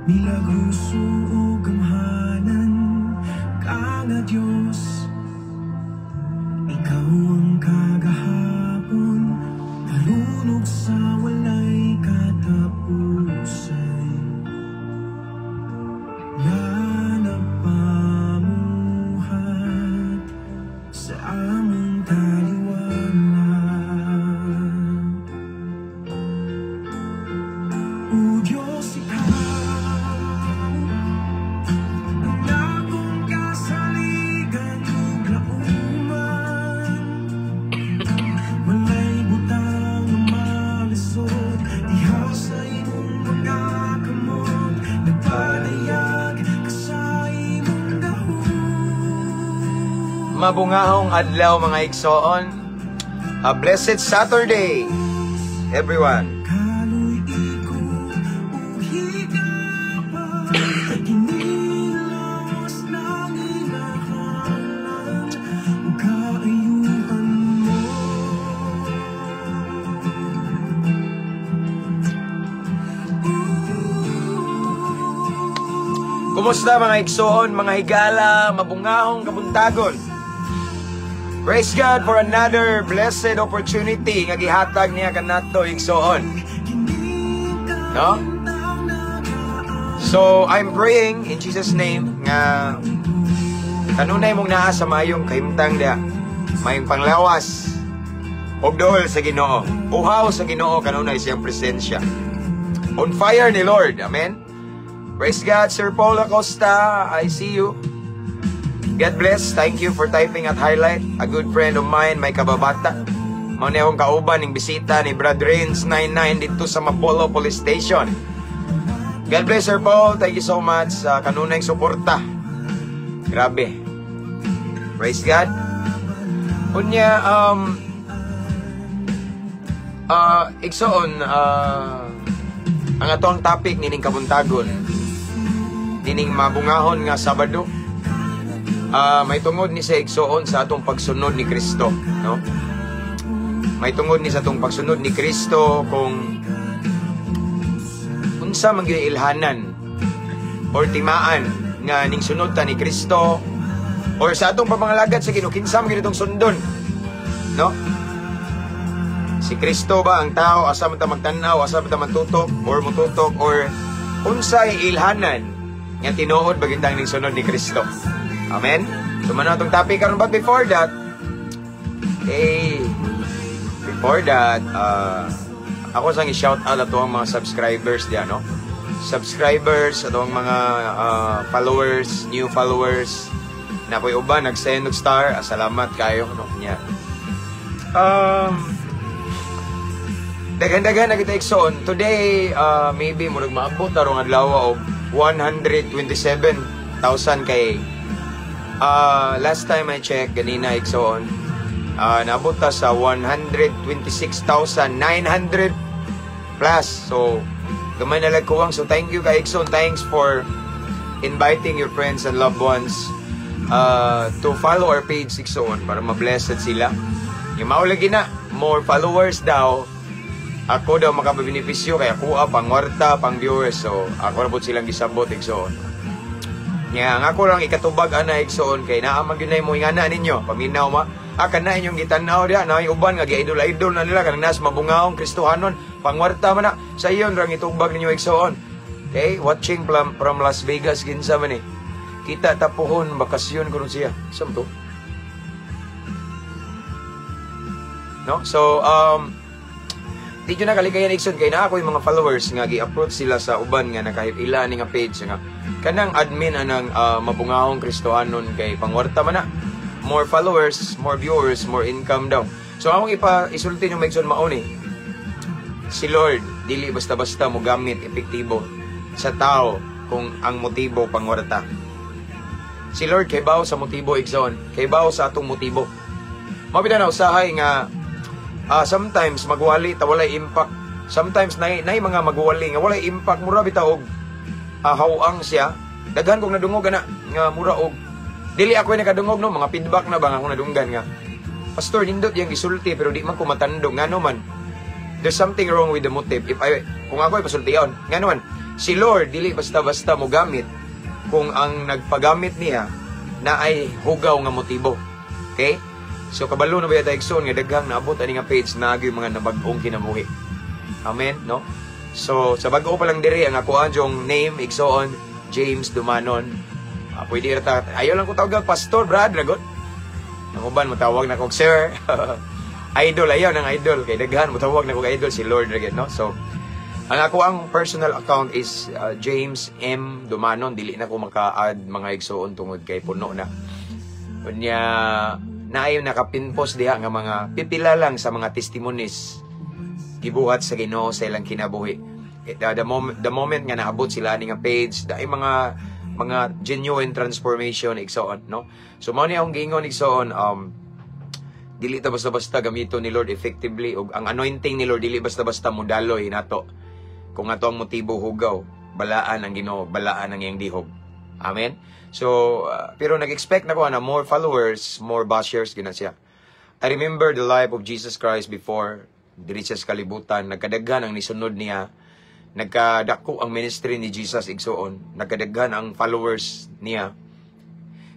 Milagroso ug gamhanan ka nga Dios. Ikaw ang kagahapon, karon ug sa walay katapusan nga nagpamuhat sa among taliwala. O Diyos, ikaw ang akong kasaligan ug lauman. Walay butang malisod diha sa imong mga kamot. Nagpadayag ka sa imong gahom. Mabungahong adlaw, mga igsoon. A blessed Saturday, everyone. Kaloy ko ug higaba, Kinilawas ng inahanan ug kaayuhan mo. Kumusta, mga igsoon, mga higala, mabungahong kabuntagon? Praise God for another blessed opportunity nga gihatag niya kanato, igsoon. No? So, I'm praying in Jesus' name nga kanunay mong naa sa mayong kahimtang diha, mayong panglawas, og dool sa Ginoo. Uhaw sa Ginoo kanunay siyang presensya. On fire ni Lord. Amen. Praise God, Sir Paul Acosta. I see you. God bless. Thank you for typing at highlight. A good friend of mine, may kababata. Mao ni akong kauban ning bisita ni Brad Rains 99 dito sa Mapolo Police Station. God bless, Sir Paul. Thank you so much sa kanunay suporta. Grabe. Praise God. Unya, igsoon, ang atoang topic nining kabuntagon, nining mabungahon nga Sabado, may tungod ni sa, igsoon, sa atong pagsunod ni Kristo, no? May tungod ni sa atong pagsunod ni Kristo kung unsa man gyud ilhanan or timaan nga ning sunod ta ni Kristo or sa atong pamangalagad sa Ginoo, kinsa man gyud itong sundon, no? Si Kristo ba ang tao? Asa man ta magtan-aw? Asa man ta matutok or mututok or unsay ilhanan nga tinuod ba gintang ning sunod ni Kristo? Amen. So man atong topic karon, but before that, ako sang i-shout out ato ang mga subscribers diyan, no? Subscribers, ato ang mga followers, new followers. Na ko'y uban nag-send og star, ah, salamat kayo, no, nya. Daghan-daghan na kita, igsoon. Today, maybe murag maabot tarong adlaw og 127,000 kay last time I check ganina, igsoon, naabot ta sa 126,900 plus. So, gamay na lang kuwang. So, thank you kay igsoon. Thanks for inviting your friends and loved ones to follow our page, igsoon, para ma-blessed sila. Yung mao lagi na, more followers daw, ako daw makabenepisyo kaya kuha pang warta, pang viewers. So, ako na po silang gisabot, igsoon. Nya, ang ako lang ikatubag ana, igsoon, kay naa man gyud mo ingana ninyo, paminaw ma. Ah, kana inyong gitan-aw diha, na uban nga gi-idol-idol na nila kanang nas mabungahong Kristohanon, pangwarta man na. Sa iyon rang itubag ninyo, igsoon. Okay, watching from Las Vegas, kinsa man eh. Kita tapuhon bakasyon kuno siya. Saan to? No? So, di na kalikayan, igsoon, kay naa ako yung mga followers nga gi-approach sila sa uban nga nakahila ni nga page nga kanang admin anang mabungahong Kristohanon kay pangwarta man na, more followers, more viewers, more income daw. So akong ipa isulti yung igsoon, mao ni si Lord dili basta-basta mo gamit epektibo sa tao kung ang motibo pangwarta. Si Lord kay bawo sa motibo, igsoon, kay bawo sa atong motibo. Mao na usahay nga sometimes magwali ta walay impact. Sometimes nay mga magwali nga walay impact, mura bitaw og hawang siya. Daghan kong nadungog ana nga mura og dili ako nakadungog, no, mga feedback na ba nga akong nadunggan nga, "Pastor, nindot yang gisulti pero di man ko matandog." Ngano man? There's something wrong with the motive. If I kung ako ay pasultion, ngano man Si Lord dili basta-basta mo gamit kung ang nagpagamit niya na ay hugaw nga motibo. Okay? So kabalo na ba tayo, igsoon, nga daghang naabot ani nga page na yung mga nabag-ong kinabuhi. Amen, no? So sa bag-o pa lang diri, ang ako ang name, igsoon, James Dumanon. Pwede ra ta, ayaw lang ko tawag pastor, brad, ragot. Ang uban motawag na kog sir. Idol, ayaw nang idol kay daghan motawag na kog idol, si Lord ra gyud, no? So ang ako ang personal account is James M Dumanon. Dili na ko maka-add, mga igsoon, tungod kay puno na. Unya naayo nakapinpost diha nga mga pipila lang sa mga testimonies gibuhat sa Ginoo sa ilang kinabuhi. Eh, the moment nga naabot sila ani nga page, dai mga genuine transformation, igsoon, no? So mao ni akong giingon, igsoon, dili ta basta-basta gamito ni Lord effectively ug ang anointing ni Lord dili basta-basta modaloy nato. Kung ato ang motibo hugaw, balaan ang Ginoo, balaan ang iyang dihog. Amen. So, pero nag-expect na ko na more followers, more bashers gina siya. I remember the life of Jesus Christ before diri siya sa kalibutan, nagkadaghan ang nisunod niya, nagkadako ang ministry ni Jesus, igsoon, nagkadaghan ang followers niya.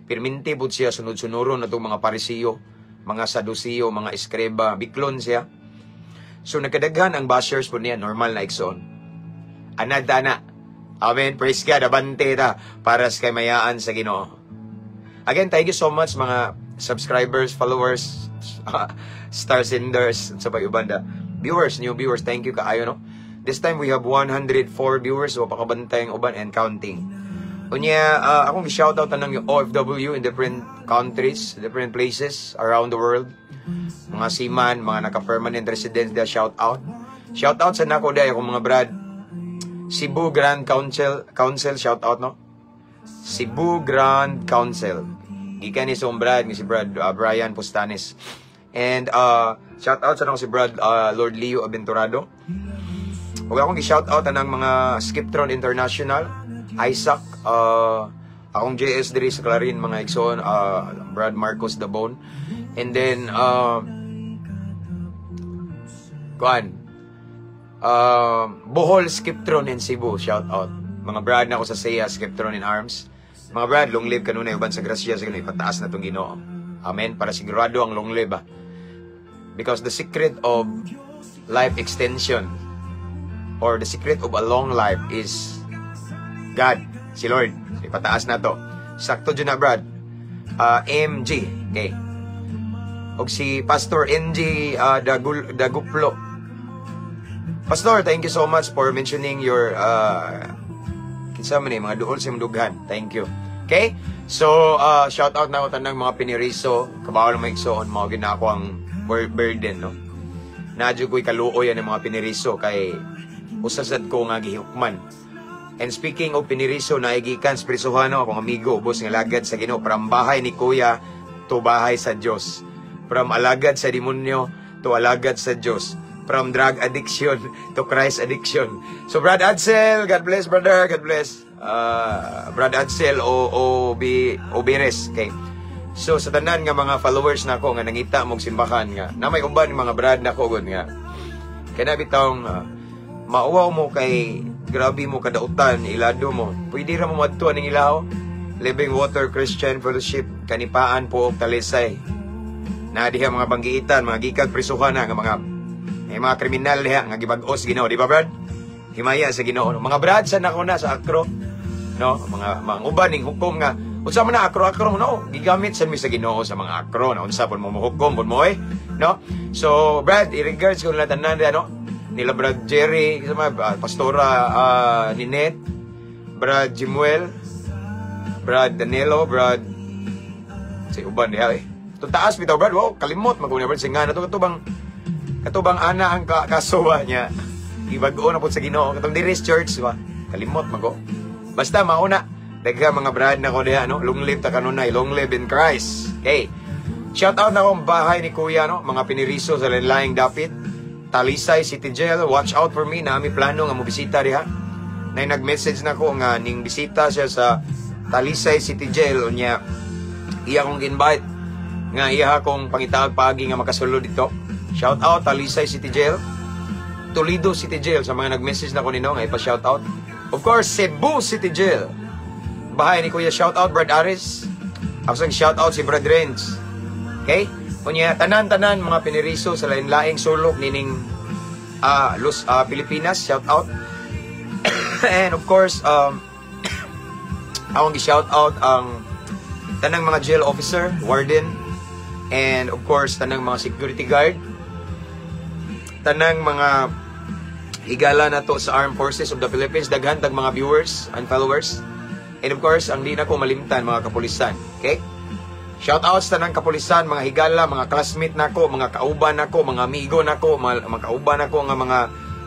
Pirminti pud siya sunod-sunuron na itong mga Parisiyo, mga Sadusiyo, mga Eskreba, biklon siya. So nagkadaghan ang bashers po niya, normal na, igsoon. Anad na. Amen. Praise God. Abante ta para sa kaymayaan sa Ginoo. Again, thank you so much, mga subscribers, followers, star senders, sa pag-ubanda. Viewers, new viewers, thank you kaayo, no? This time we have 104 viewers, so pakabantay ang uban and counting. Unya, akong shoutout tanang yung OFW in different countries, different places around the world. Mga seaman, mga naka-permanent residents dia, shout out. Shout out sa nako diay akong mga brad. Cebu Grand Council, shout out, no? Cebu Grand Council. Gikan ni sa brad, ni si Brad Brian Postanes. And shout out sa nako si Brad Lord Leo Aventurado. Ug akong gi-shout out anang mga Skiptron International, Isaac, akong JS diri sa Clarin, mga igsoon, Brad Marcos The Bone. And then kuan Bohol Skiptron in Cebu, shout out. Mga brad na ako sa SEA Skiptron in Arms. Mga brad, long live kanunay uban sa grasya sa Ginoo, ipataas na tong Ginoo. Amen. Para sigurado ang long live, ah. Because the secret of life extension or the secret of a long life is God, si Lord. So, ipataas na to. Sakto dyan na, brad. MG. Okay. Og si Pastor NG Daguplo. Pastor, thank you so much for mentioning your kinsa man eh, mga duol sa imong dughan. Thank you. Okay? So, shout out na ako tanang mga piniriso, kabaw lang maigsoon, mao gina ako ang burden, no? Nadyo ko'y kaluoy ang mga piniriso kay usasad ko nga gihukman. And speaking of piniriso, naigikan sa prisuhan, no, akong amigo, ubos nga lagad sa Ginoo, from bahay ni Kuya to bahay sa Dios. From alagad sa demonyo to alagad sa Dios. From drug addiction to Christ addiction. So Brad Adsel, God bless, brother, God bless. Brad Adsel o o B Oberes. Okay. So sa tanan nga mga followers nako nga nangita mong simbakan nga na may uban mga brad nako gud nga kana bitawng mauwaw mo kay grabe mo kadautan, ilado mo. Pwede ra mo madto aning ilaw. Living Water Christian Fellowship, Kanipaan po og Talisay. Na diha mga banggiitan, mga gikag prisuhan na nga mga may mga kriminal diha nga gibag-os Ginoo, di ba, Brad? Himaya sa Ginoo. Mga brad sa nako na sa akro, no? Mga uban ning hukom nga unsa man na akro-akro, no? Gigamit sa mi sa Ginoo sa mga akro na unsa pud mo mohukom pud mo eh, no? So, Brad, i-regards ko nila tanan diha, no? Nila Brad Jerry, sa mga Pastora Ninette, Brad Jimuel, Brad Danilo, Brad si uban diha eh. To taas bitaw, Brad, wow, kalimot maguna Brad singa na to katubang ana ang kaso ba niya. Ibag-o na pud sa Ginoo katong Diris Church ba. Kalimot mago. Basta mauna dagha mga brad na ko diha, no. Long live ta kanunay, long live in Christ. Okay. Shout out na akong bahay ni Kuya, no, mga piniriso sa laing dapit. Talisay City Jail, watch out for me, nami plano nga mo bisita diha. Nay nag-message na ko nga ning bisita siya sa Talisay City Jail, unya iya kong invite nga iya akong pangitaag paagi nga makasulod dito. Shout out Talisay City Jail, Toledo City Jail, sa mga nag-message na ko nino nga ipa-shout out. Of course, Cebu City Jail. Bahay ni Kuya, shout out Brad Aris. Ako sang shout out si Brad Renz. Okay? Unya, tanan-tanan mga piniriso sa lain-laing sulok nining Los Pilipinas, shout out. And of course, akong gi-shout out ang tanang mga jail officer, warden, and of course, tanang mga security guard, tanang mga higala nato sa Armed Forces of the Philippines, daghan tag mga viewers and followers. And of course, ang di na ko malimtan, mga kapulisan. Okay? Shout out sa tanang kapulisan, mga higala, mga classmate nako, mga kauban nako, mga amigo nako, mga kauban nako nga mga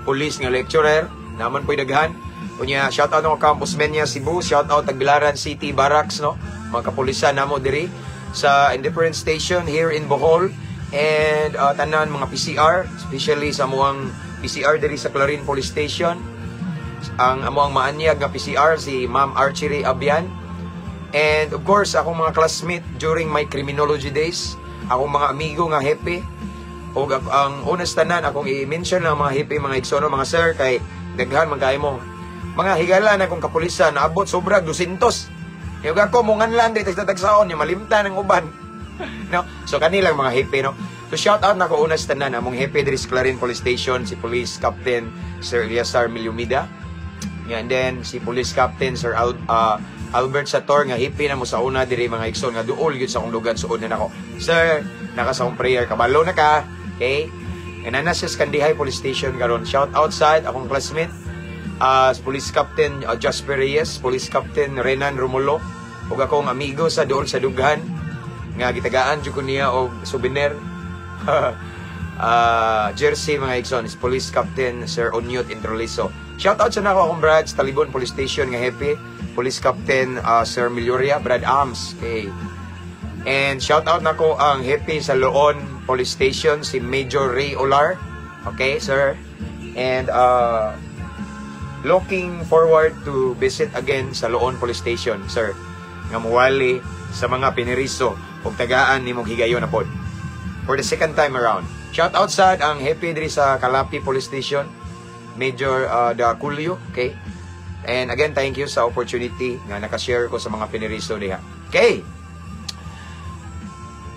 pulis nga lecturer, naman po'y daghan. Unya, shout out ng Campus Menya Cebu, shout out Tagbilaran City Barracks, no? Mga kapulisan namo diri sa Indifferent Station here in Bohol and tanan mga PCR, especially sa amuang PCR diri sa Clarin Police Station. Ang amuang maanyag nga PCR si Ma'am Archery Abian. And of course, akong mga classmate during my criminology days, akong mga amigo nga hepe, ug ang unas tanan akong i-mention lang mga hepe, mga igsoon, mga sir, kay daghan man kaayo mo. Mga higala na akong kapulisan, naabot sobra 200. Yung ako monganlan diri tagsa-tagsaon, yung malimtan ang uban. No? So kanilang mga hepe, no. So shout out nako unas tanan among hepe diri sa Clarin Police Station, si Police Captain Sir Eliasar Miliumida. Yeah, and then si Police Captain Sir Albert Sator nga hepe na mo sa una diri, mga igsoon, nga duol gyud sa akong lugan suod na nako. Sir, naka sa akong prayer, kabalo na ka. Okay? And na siya sa Kandihay Police Station karon. Shout out sad akong classmate, Police Captain Jasper Reyes, Police Captain Renan Romulo, ug akong amigo sa dool sa dughan nga gitagaan jud ko niya og souvenir jersey, mga igsoon, is Police Captain Sir Onyot Introliso. Shout out sa nako akong brad sa Talibon Police Station nga hepe, Police Captain Sir Milloria, Brad Arms. Okay. And shout out nako ang hepe sa Loon Police Station, si Major Ray Olar. Okay, sir. And looking forward to visit again sa Loon Police Station, sir. Nga muwali sa mga piniriso ug tagaan nimong higayon na pod. For the second time around. Shout out sad ang hepe diri sa Calape Police Station, Major Daculio, okay? And again, thank you sa opportunity nga nakashare ko sa mga piniriso diha. Okay.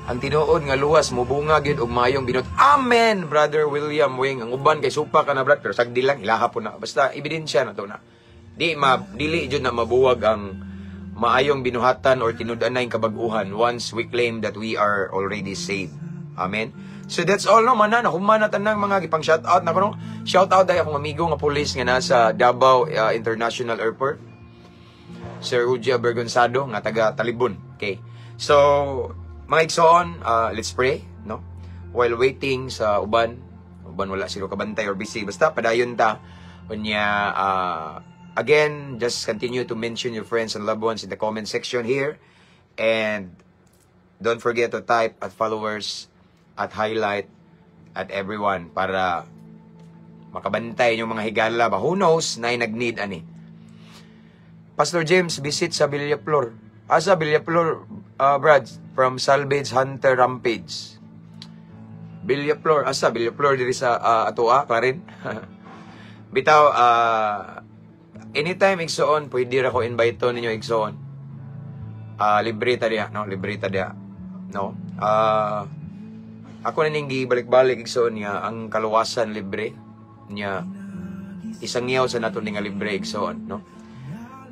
Ang tinuod nga luwas mubunga gyud og maayong binuhat. Amen, Brother William Wing. Ang uban kay supa ka na, brad, pero sagdi lang ilaha po na. Basta ebidensya na to na. Di ma dili jud na mabuwag ang maayong binuhatan or tinud-anay kabag-uhan once we claim that we are already saved. Amen. So that's all, no, mana na human na tanang mga gipang shout out na kuno. Shout out ay akong amigo nga pulis nga nasa Davao International Airport. Sir Uja Bergonzado nga taga Talibon. Okay. So mga igsoon, let's pray, no? While waiting sa uban, uban wala sila kabantay or busy, basta padayon ta. Unya, again, just continue to mention your friends and loved ones in the comment section here. And don't forget to type @followers, @highlight, @everyone para makabantay yung mga higala ba. Who knows na nag-need ani. Pastor James, visit sa Villaflor. Asa Villaflor, Brad, from Salvage Hunter Rampage. Villaflor, asa Villaflor diri sa Atoa, Clarin? Bitaw, anytime, igsoon, pwede ra ko invite to ninyo, igsoon. Libre ta diha, no? Libre ta diha. No? Ako na ning gibalik-balik, igsoon, nga ang kaluwasan libre nya isang yaw sa nato ni nga libre, igsoon, no?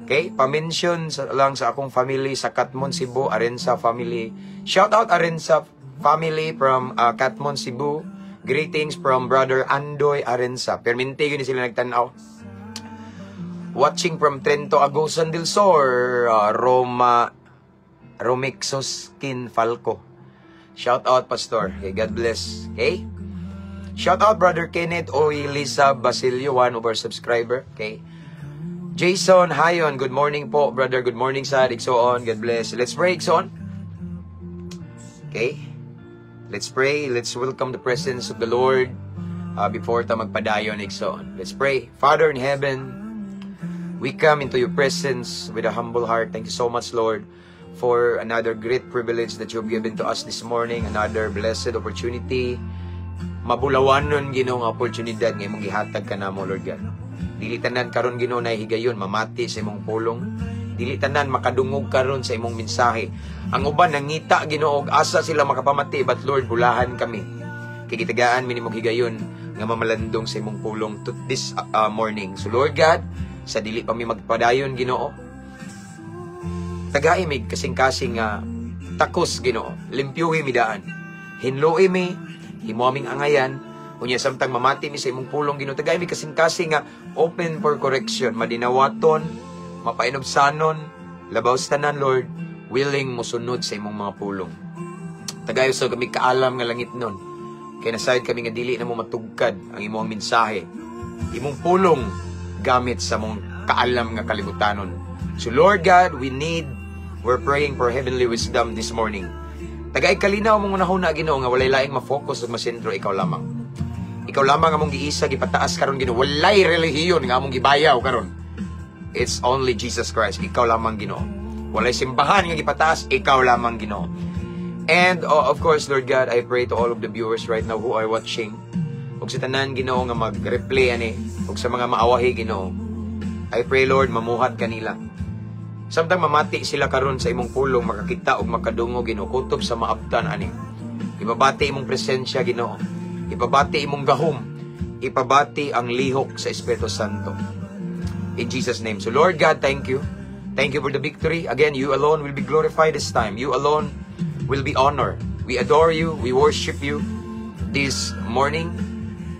Okay, pa-mention lang sa akong family sa Katmon, Cebu, Arensa family. Shout out Arensa family from Katmon, Cebu. Greetings from Brother Andoy Arensa. Perminti yun sila nagtanaw. Watching from Trento, Agusan del Sur, Roma, Romixoskin Falco. Shout out, Pastor. Okay, God bless. Okay? Shout out, Brother Kenneth O. Lisa Basilio, one of our subscriber. Okay? Jason Hayon, good morning po, brother. Good morning sa Igsoon. God bless. Let's pray, Igsoon. Okay? Let's pray. Let's welcome the presence of the Lord before ta magpadayon, Igsoon. Let's pray. Father in heaven, we come into your presence with a humble heart. Thank you so much, Lord, for another great privilege that you've given to us this morning, another blessed opportunity. Mabulawanon, Ginoo, nga oportunidad nga imong gihatag kanamo, Lord God. Dili tanan karon, Ginoo, na higayon mamati sa imong pulong. Dili tanan makadungog karon sa imong mensahe. Ang uban nangita, Ginoo, og asa sila makapamati, but Lord, bulahan kami. Kay gitagaan mi nimong higayon nga mamalandong sa imong pulong to this morning. So Lord God, sa dili pa mi magpadayon, Ginoo, tagai mi kasing-kasing nga takos, Ginoo. Limpyuhi mi daan. Hinloi mi, himo aming angayan, unya samtang mamati mi sa imong pulong, Ginoo, tagai mi kasing-kasing nga open for correction, madinawaton, mapainubsanon, labaw sa tanan, Lord, willing mosunod sa imong mga pulong. Tagayo sa kami kaalam nga langit nun. Kay nasayod kami nga dili na mo matugkad ang imong mensahe, imong pulong gamit sa mong kaalam nga kalibutanon. So Lord God, we're praying for heavenly wisdom this morning. Tagay kalinaw mong unahuna, Ginoo, nga walay laing ma-focus ug masentro, ikaw lamang. Ikaw lamang among giisa gipataas karon, Ginoo. Walay relihiyon nga among gibayaw karon. It's only Jesus Christ. Ikaw lamang, Ginoo. Walay simbahan nga gipataas, ikaw lamang, Ginoo. And of course, Lord God, I pray to all of the viewers right now who are watching. Ug sa tanan, Ginoo, nga mag-replay ani ug sa mga maawahi, Ginoo. I pray, Lord, mamuhat kanila. Samtang mamati sila karon sa imong pulong, makakita ug makadungog, Ginoo, kutob sa maabtan ani. Ipabati imong presensya, Ginoo. Ipabati imong gahom. Ipabati ang lihok sa Espiritu Santo. In Jesus' name. So Lord God, thank you. Thank you for the victory. Again, you alone will be glorified this time. You alone will be honored. We adore you. We worship you this morning.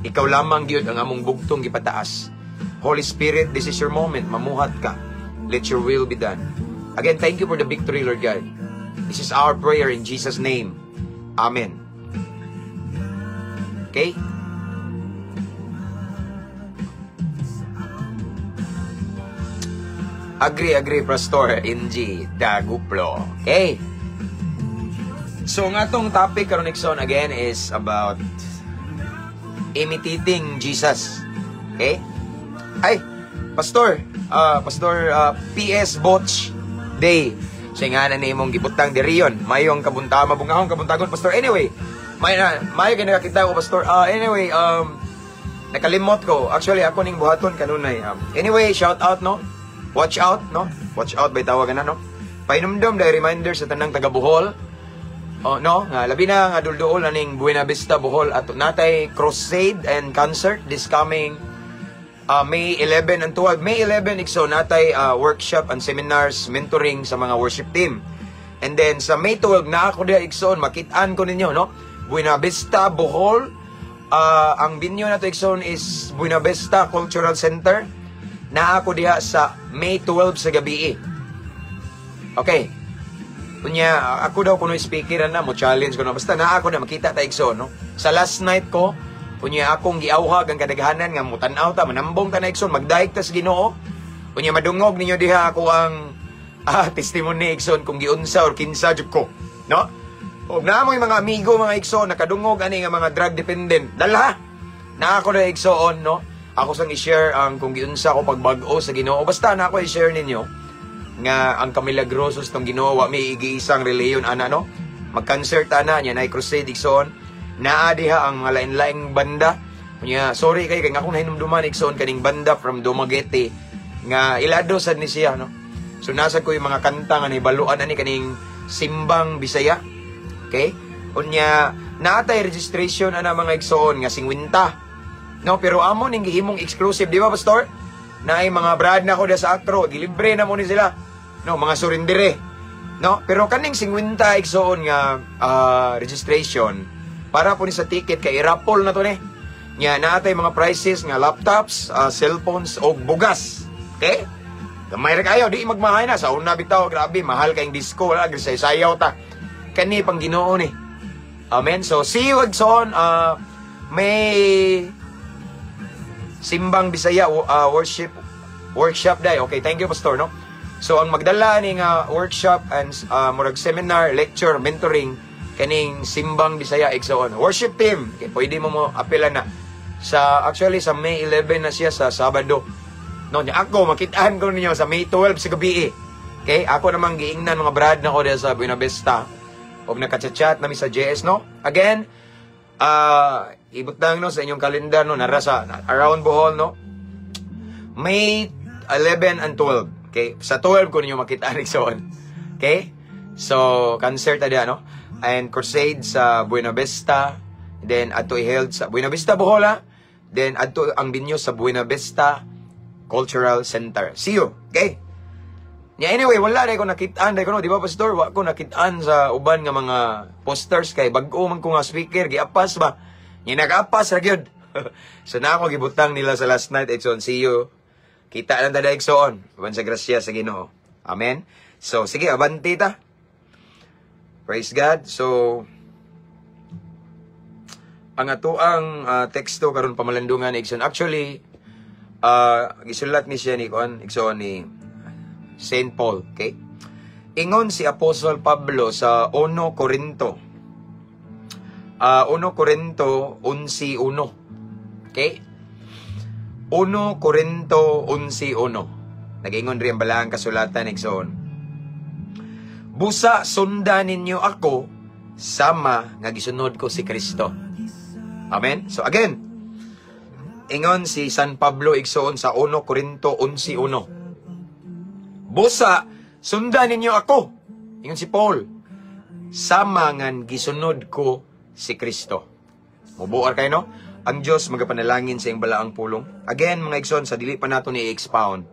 Ikaw lamang gyud ang among bugtong gipataas. Holy Spirit, this is your moment. Mamuhat ka. Let your will be done. Again, thank you for the victory, Lord God. This is our prayer in Jesus' name. Amen. Okay? Agree, agree, Pastor Inji Daguplo. Okay? So, ang atong topic karon, Nixon, again, is about imitating Jesus. Okay? Ay, Pastor, Pastor PS Botch Day. So, nga na imong gibutang diriyon. Mayong kabunta, mabungahong kabuntagon, Pastor. Anyway, may na, mayo kay nakakita ko, Pastor. Anyway, nakalimot ko. Actually, ako ning buhaton kanunay. Anyway, shout out, no? Watch out, no? Watch out, by tawagan na, no? Painumdum, dahil reminder sa tanang taga Bohol. Oh, no? Nga, labi na nga dulduol aning Buena Vista, Bohol. At natay crusade and concert this coming May 11 and 12. May 11, igso, natay workshop and seminars, mentoring sa mga worship team. And then sa May 12, na ako diha, igsoon, makitaan ko ninyo, no? Buena Vista, Bohol. Ang venue na to, igsoon, is Buena Vista Cultural Center. Na ako diha sa May 12 sa gabi. Okay. Unya, ako daw kuno speaker na mo challenge ko na. Basta na ako na makita ta, igsoon, no? Sa last night ko, unya akong giawhag ang kadaghanan nga mutan-aw ta, manambong ta na, igsoon, magdaig ta sa Ginoo. Unya madungog ninyo diha ako ang testimony, igsoon, kung giunsa or kinsa jud ko, no? Og naa mo'y mga amigo, mga igsoon, nakadungog ani nga mga drug dependent. Dalha. Na ako na, igsoon, no? Ako sang i-share ang kung giunsa ko pagbag-o sa Ginoo. Basta na ako i-share ninyo nga ang kamilagrosos tong Ginoo, wa may igiisang relihiyon ana, no? Mag-concert ana niya, nay crusade, igsoon. Naa diha ang mga lain-laing banda. Unya, sorry kay kay akong nahinumduman, igsoon, kaning banda from Dumaguete nga ilado sad ni siya, no? So nasa ko yung mga kanta nga nahibaluan ani kaning Simbang Bisaya. Okay? Unya, naatay registration ana, mga igsoon, nga 50. No, pero amo ning gihimong exclusive, di ba, Pastor? Naay mga brad na ko sa Acro, gilibre na mo ni sila. No, mga surrendere. No, pero kaning 50, igsoon, nga registration para po ni sa ticket kay i-raffle na to ni. Nya naatay mga prizes nga laptops, cellphones og bugas. Okay? Gamay ra kayo, di magmahay na sa una bitaw, grabe mahal kayong disco, wala sayaw ta. Kani pang Ginoo ni. Amen. So see you, igsoon, may Simbang Bisaya worship workshop day. Okay, thank you, Pastor, no. So ang magdala ni nga workshop and murag seminar, lecture, mentoring kaning Simbang Bisaya, igsoon. Worship team, okay, pwede mo mo apela na. Sa actually sa May 11 na siya, sa Sabado. No, nya ako makitaan ko ninyo sa May 12 sa gabi. Okay, ako namang giingnan mga brad na ko diha sa Buena Vista. Og nakachat-chat nami sa JS, no. Again, ibutang no sa inyong kalendar, no, nara sa around Bohol, no. May 11 and 12. Okay? Sa 12 ko ninyo makita igsoon. Okay? So, concert ta no? And crusade sa Buena Vista. Then, adto held sa Buena Vista, Bohol, ha? Then, adto ang venue sa Buena Vista Cultural Center. See you. Okay? Nya anyway, wala na ko nakitaan ko no, di ba, Pastor? Wa ko nakitaan sa uban nga mga posters kay bag-o man ko nga speaker, giapas ba? Nya nag-apas ra gyud. So na ako gibutang nila sa last night, igsoon, see you. Kita lang tada, igsoon. Uban sa grasya sa Ginoo. Amen. So sige, abanti ta. Praise God. So ang atoang teksto karon pamalandungan, igsoon. Actually, gisulat ni siya ni kuan, igsoon, ni Saint Paul, okay? Ingon si Apostle Pablo sa 1 Corinto. 1 Corinto 11:1. Okay? 1 Corinto 11:1. Nag-ingon rin ang balaang kasulatan, igsoon. "Busa sunda ninyo ako sama nga gisunod ko si Kristo." Amen? So again, ingon si San Pablo, igsoon, sa 1 Corinto 11:1. "Busa, sundan ninyo ako." Ingon si Paul. "Sama ngan gisunod ko si Kristo." Mubuar kayo, no? Ang Diyos magapanalangin sa iyang balaang pulong. Again, mga igsoon, sa dili pa nato ni expound.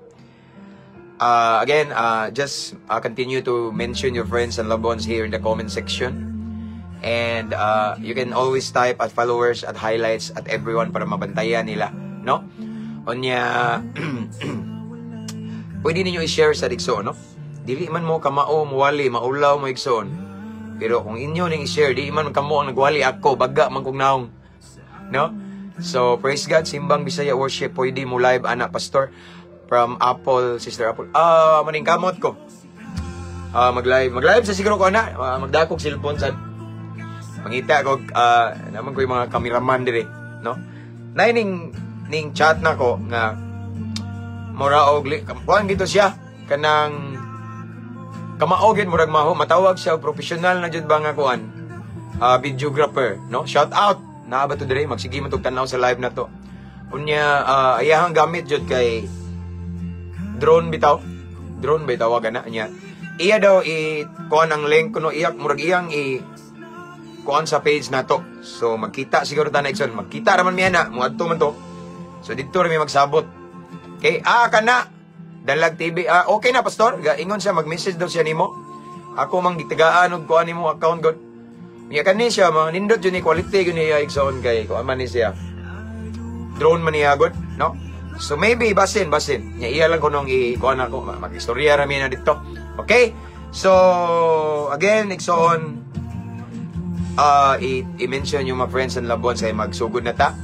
Again, just continue to mention your friends and loved ones here in the comment section. And you can always type at followers, at highlights, at everyone para mabantayan nila, no? Unya, pwede ninyo i-share sa igsoon, no? Dili man mo kamao muwali, maulaw mo, igsoon. Pero kung inyo ning i-share, di man kamo ang nagwali, ako, baga man kong naong. No? So, praise God, Simbang Bisaya Worship, pwede mo live, ana, Pastor, from Apple, Sister Apple. Ah, maning kamot ko. Ah, mag-live. Mag-live sa siguro ko, ana. Ah, magdakog cellphone sa mangita ko, naman ko yung mga cameraman dire, no? Nay ning ning chat na ko nga mura og kuan dito siya kanang kamao gyud, murag maho matawag siya og professional na jud ba nga kuan, videographer, no? Shout out naa ba to dire, magsige man tog tan-aw sa live na to. Unya ayahang gamit jud kay drone bitaw, drone ba tawag ana niya. Iya daw i kuan ang link kuno, iya murag iyang i kuan sa page nato. So magkita siguro ta na, igsoon, magkita ra man mi ana, moadto man to. So didto ra mi magsabot. Okay, kana Dalag TV. Ah, okay na, Pastor. Ingon siya mag-message daw siya nimo. Ako mang gitagaan og kuan nimo account god. Miya kani siya mga nindot jud ni quality gyud niya, igsoon, kay kuan man ni siya. Drone man niya god, no? So maybe basin basin. Nya iya lang kunong i kuan ako, mag-istorya ra mi na dito. Okay? So again, igsoon, i-mention yung mga friends and loved ones ay magsugod na ta.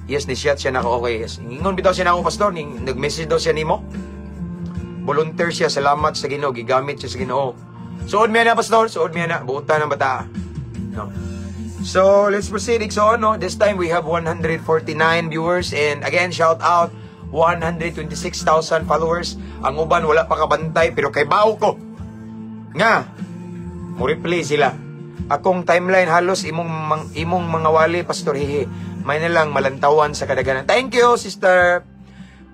Yes, ni siya siya nako, okay. Yes. Ingon bitaw siya nako, Pastor, ning nag-message daw siya nimo. Volunteer siya, salamat sa Ginoo, gigamit siya sa Ginoo. Suod mi na, Pastor, suod mi na, buotan ng bata. No. So, let's proceed, igsoon, no? This time we have 149 viewers and again, shout out 126,000 followers. Ang uban wala pa kabantay pero kay bao ko nga mo replay sila. Akong timeline halos imong mga wali, Pastor, hihi. May na lang malantawan sa kadaganan. Thank you, Sister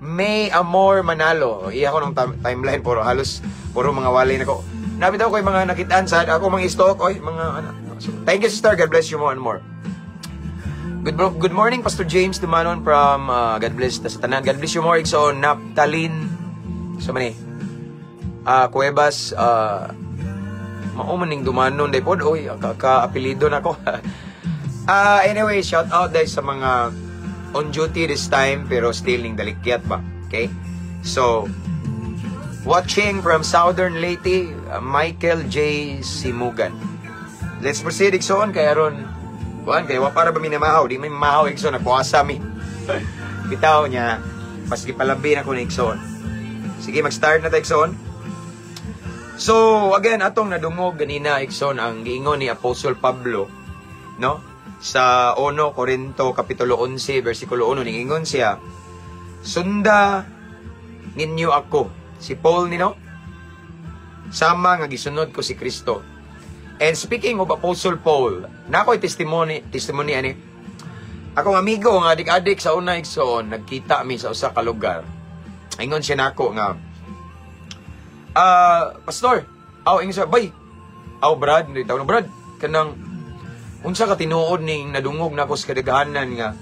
May Amor Manalo. Iya ko ng timeline puro halos puro mga wali nako. Nabitaw ko yung mga nakitaan sa ako mga stalk oy mga ano. So, thank you, sister. God bless you more and more. Good morning, Pastor James Dumanon from God bless ta sa tanan. God bless you more. So Naptalin so mani Cuevas, mao man ning Dumanon day pod oy, ka apelyido nako. Anyway, shout out dahil sa mga on duty this time pero still ning dalikyat ba. Okay? So, watching from Southern Leyte, Michael J. Simugan. Let's proceed, igsoon, kay aron kuan kay wa para ba minamahaw, di may mahaw, igsoon, nagkuasa mi. Bitaw niya, mas gipalabi na ko ni igsoon. Sige, mag-start na ta, igsoon. So, again, atong nadungog ganina, igsoon, ang giingon ni Apostle Pablo, no? Sa 1 Corinto kapitulo 11 versikulo 1, ningingon siya, "Sunda ninyo ako." Si Paul nino sama nga gisunod ko si Kristo. And speaking of Apostle Paul, na ako'y testimony, testimony ani. Akong amigo nga adik-adik sa una, igsoon, nagkita mi sa usa ka lugar. Ingon siya nako nga, "Ah, pastor," aw, ingon siya, "Bay, aw, Brad, hindi tawag na Brad, kanang, unsa ka tinuod ning nadungog nako sa kadaghanan nga,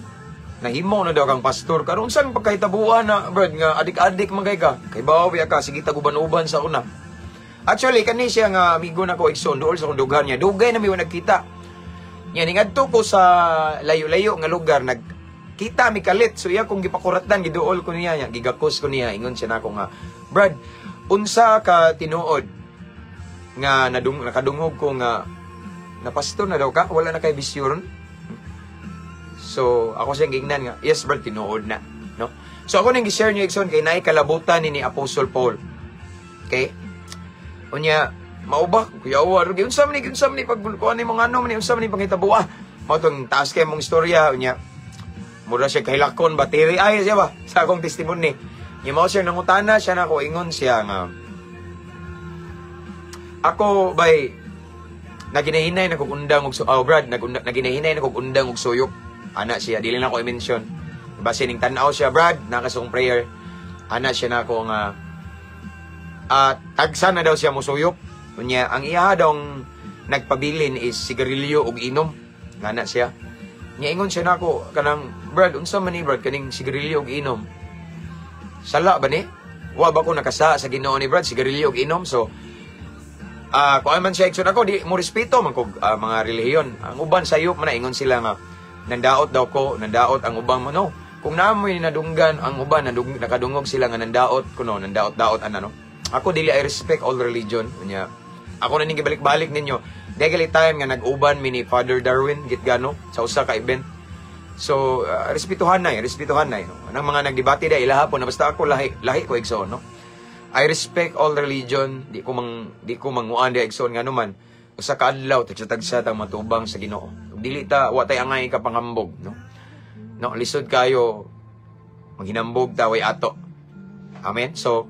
nahimo na daw kang pastor? Karon unsa ang pagkahitabuan na, Brad, nga adik-adik man kay ka, kay bawi ka, sige taguban-uban sa una." Actually, kani siya nga amigo nako, igsoon, duol sa akong dughan niya. Dugay na mi wa nagkita. Yan, ingadto ko sa layo-layo nga lugar, nagkita mi kalit. So iya kong gipakuratan, giduol ko niya, niya, gigakos ko niya, ingon siya nako nga, "Brad, unsa ka tinuod nga nakadungog ko nga napastor na daw ka, wala na kay bisyo ron?" So, ako siyang gingnan nga, "Yes, Brad, tinuod na." No? So, ako nang gi-share niyo, igsoon, kay naay kalabutan ni Apostle Paul. Okay? Unya, mao ba, kuya wa, unsa man ni pag kuan ni mga ano man ni unsa man ni panghitabo ah. Mao tong taas kay mong istorya unya. Mura siya kahilakon ba tiri ay siya ba sa akong testimony. Nya mao siya nangutana siya nako, ingon siya nga, "Ako bay naginahinay na kog undang og oh, Brad, naginahinay na kog undang og suyop," ana siya. Dili na ko i-mention. Base ning tan-aw siya, Brad, nakasong prayer. Ana siya nako nga tagsa na daw siya musuyop. Unya, ang iya dong nagpabilin is sigarilyo ug inom. Ngana siya. Nya ingon siya nako kanang, "Brad, unsa man ni, Brad, kaning sigarilyo ug inom? Sala ba ni? Wa ba ko nakasa sa Ginoo ni, Brad, sigarilyo ug inom?" So kuan man siya, igsoon, ako di mo respeto man kog mga relihiyon. Ang uban sayop man na ingon sila nga nandaot daw ko, nandaot ang ubang mo, no. Kung namoy nadunggan ang uban nakadungog sila nga nandaot kuno, nandaot-daot ana, no. Ako dili, I respect all religion. Unya ako na ning gibalik-balik ninyo. Dahil time nga nag-uban mi ni Father Darwin Gitgano sa usa ka event. So, respetuhan na, no? Anang mga nagdebate da ilaha po na basta ako lahi, lahi ko, igsoon, no? I respect all religion, di ko manguan di, igsoon, nga man usa ka adlaw tagsa-tagsa tang matubang sa Ginoo. Ug dili ta, wa tay angay ka panghambog, no? No, lisod kayo maghinambog ta way ato. Amen. So,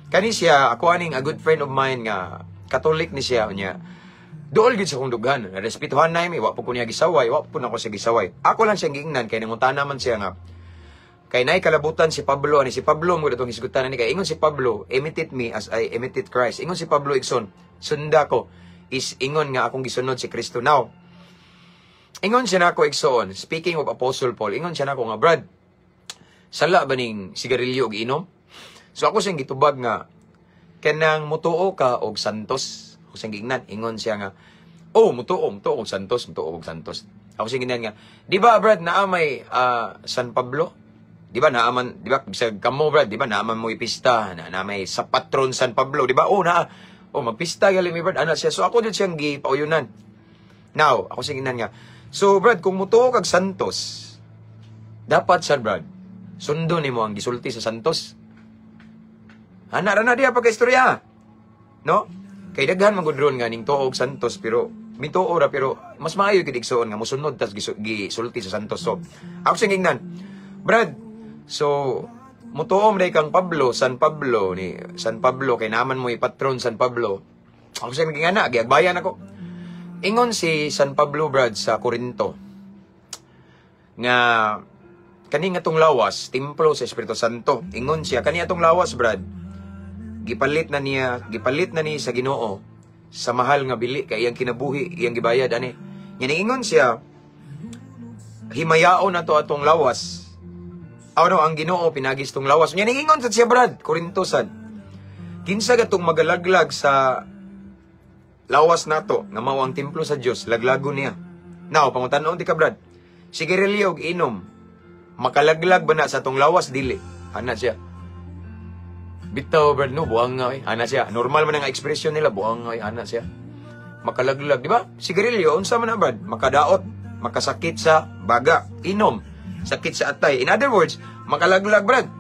kani siya, ako aning a good friend of mine nga Catholic ni siya niya. Dool gid sa akong dughan. Respetuhan na mi, wa po ko niya gisaway, wa po nako siya gisaway. Ako lang siyang giingnan kay nangutana man siya nga kay nay kalabutan si Pablo ani. Si Pablo mo atong hisgutan ani kay ingon si Pablo, "Imitate me as I imitate Christ." Ingon si Pablo, igsoon, "Sunda ko is ingon nga akong gisunod si Kristo." Now, ingon siya nako, igsoon, speaking of Apostle Paul, ingon siya nako nga, "Brad, sala ba ning sigarilyo ug inom?" So ako siyang gitubag nga kanang mutuo ka og santos. Ako siyang giingnan, ingon siya nga, "Oh, mutuo, mutuo og santos, mutuo og santos." Ako siyang giingnan nga, "Di ba, Brad, naa may San Pablo? Di ba naaman, di ba bisag kamo, Brad, di ba naaman mo ipista, na may sa patron San Pablo, di ba?" "Oh, naa. Oh, magpista gali mi, Brad," ana siya. So ako jud siyang gipauyunan. Now, ako siyang giingnan nga, "So Brad, kung mutuo kag santos, dapat sa Brad, sundo nimo ang gisulti sa santos." Ana ra na diha pagka-istorya. No? Kay daghan man gud ron nga ning tuo og santos pero mituo ra, pero mas maayo gid, igsoon, nga mosunod tas gisulti sa santos. So, ako siyang gingnan, "Brad, so mutuo man kang Pablo, San Pablo ni San Pablo kay naman mo ipatron San Pablo." Ako siyang gingana, giagbayan ako. Ingon si San Pablo, Brad, sa Corinto nga kani nga tong lawas templo sa Espiritu Santo. Ingon siya, kani atong lawas, Brad, gipalit na niya, gipalit na ni sa Ginoo sa mahal nga bili kay iyang kinabuhi iyang gibayad ani. Nya ingon siya, himayaon na to atong lawas. Aw no, ang Ginoo pinagis tong lawas. Nya ingon sad siya, Brad, Corinto sad. Kinsa gatong magalaglag sa lawas nato nga mao ang templo sa Dios, laglagon niya. Now, pangutan-on ti ka, Brad. Sigarilyo ug inom, makalaglag ba na sa atong lawas, dili? Ana siya. "Bitaw, Brad, no, buang nga eh." Ana siya. Normal man ang ekspresyon nila, "Buang nga eh," ana siya. Makalaglag, di ba? Sigarilyo, unsa man na, Brad? Makadaot, makasakit sa baga, inom, sakit sa atay. In other words, makalaglag, Brad.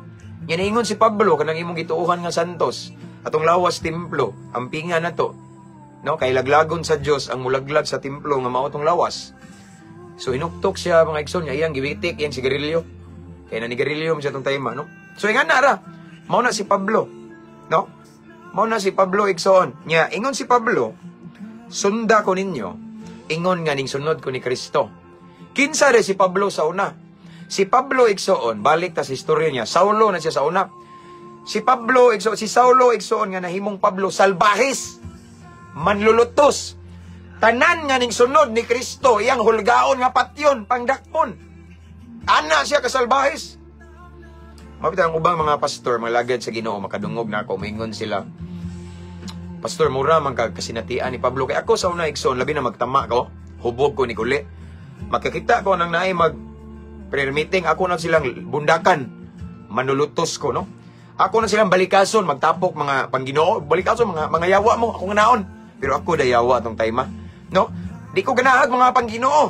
Yan ingon si Pablo, kanang imong gituohan nga santos, atong lawas templo, ampinga na to. No, kay laglagon sa Dios ang mulaglag sa templo nga mao tong lawas. So hinuktok siya, mga igsoon, nga iyang giwitik iyang sigarilyo. Kay nanigarilyo man siya tong time, no? So ingan na ra. Mao na si Pablo. No? Mao na si Pablo, igsoon. Nya ingon si Pablo, "Sunda ko ninyo, ingon nga ning sunod ko ni Kristo." Kinsa re si Pablo sa una? Si Pablo, igsoon, balik ta sa istorya niya. Saulo na siya sa una. Si Pablo, igsoon, si Saulo, igsoon, nga nahimong Pablo, salbahis. Manlulutos. Tanan nga ning sunod ni Kristo, iyang hulgaon nga patyon, pangdakpon. Ana siya kasalbahis. Mapit ang ubang mga pastor, mga lagad sa Ginoo, makadungog na ako, maingon sila, "Pastor, mura man kag kasinatian ni Pablo." Kay ako sa una, igsoon, labi na magtama ko, hubog ko ni kuli. Makakita ko nang naay mag prayer meeting, ako na silang bundakan. Manulutos ko, no? Ako na silang balikason, magtapok mga pangginoo, balikason mga yawa mo, ako nga naon. Pero ako dayawa atong time, no? Di ko ganahag mga pangginoo.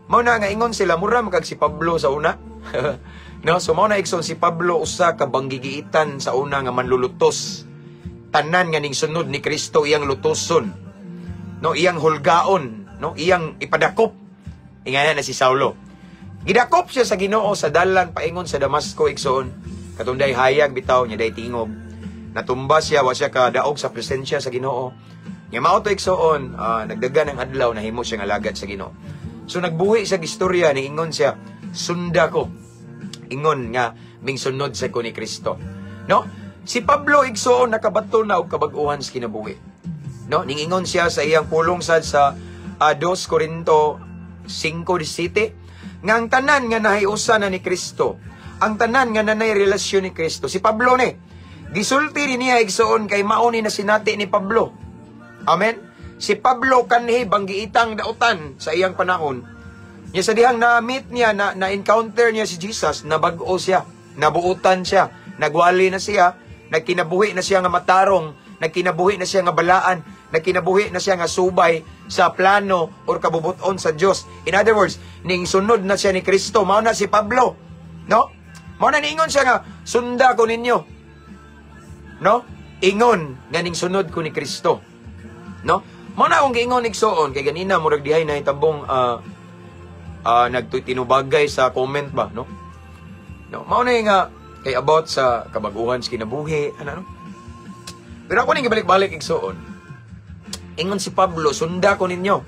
Mao na nga ingon sila, "Mura man kag si Pablo sa una." No, so mao na, igsoon, si Pablo usa ka banggigiitan sa una nga manlulutos. Tanan nga ning sunod ni Kristo iyang lutoson. No, iyang hulgaon, no, iyang ipadakop. Ingana na si Saulo. Gidakop siya sa Ginoo sa dalan paingon sa Damasco, igsoon. Katunday hayag bitaw niya day tingog. Natumba siya, wa siya kadaog sa presensya sa Ginoo. Nya mao to, igsoon, nagdagan ang adlaw, nahimo siya nga alagad sa Ginoo. So nagbuhi sa istorya ni ingon siya, "Sunda ko." Ingon nga mingsunod sa ko ni Kristo. No? Si Pablo, igsoon, nakabaton na og kabag-uhan sa kinabuhi. No? Ningingon siya sa iyang pulong sad sa 2 Corinto 5:17 nga ang tanan nga nahiusa na ni Kristo, ang tanan nga nanay relasyon ni Kristo. Si Pablo ni, gisulti ni niya, igsoon, kay mao ni nasinati ni Pablo. Amen? Si Pablo kanhi banggiitang dautan sa iyang panahon. Nya sa dihang na-meet niya, na, na-encounter niya si Jesus, nabag-o siya, nabuutan siya, nagwali na siya, nagkinabuhi na siya nga matarong, nagkinabuhi na siya nga balaan, nagkinabuhi na siya nga subay sa plano or kabubuton sa Dios. In other words, ning sunod na siya ni Kristo, mao na si Pablo. No? Mao na niingon siya nga, "Sunda ko ninyo." No? Ingon nga ning sunod ko ni Kristo. No? Mao na akong giingon, igsoon, kay ganina murag dihay na hitabong nagtinubagay sa comment ba, no? No, mao na nga kay about sa kabaguhan sa kinabuhi, ano no? Pero ako ning gibalik-balik, igsoon. Ingon si Pablo, "Sunda ko ninyo."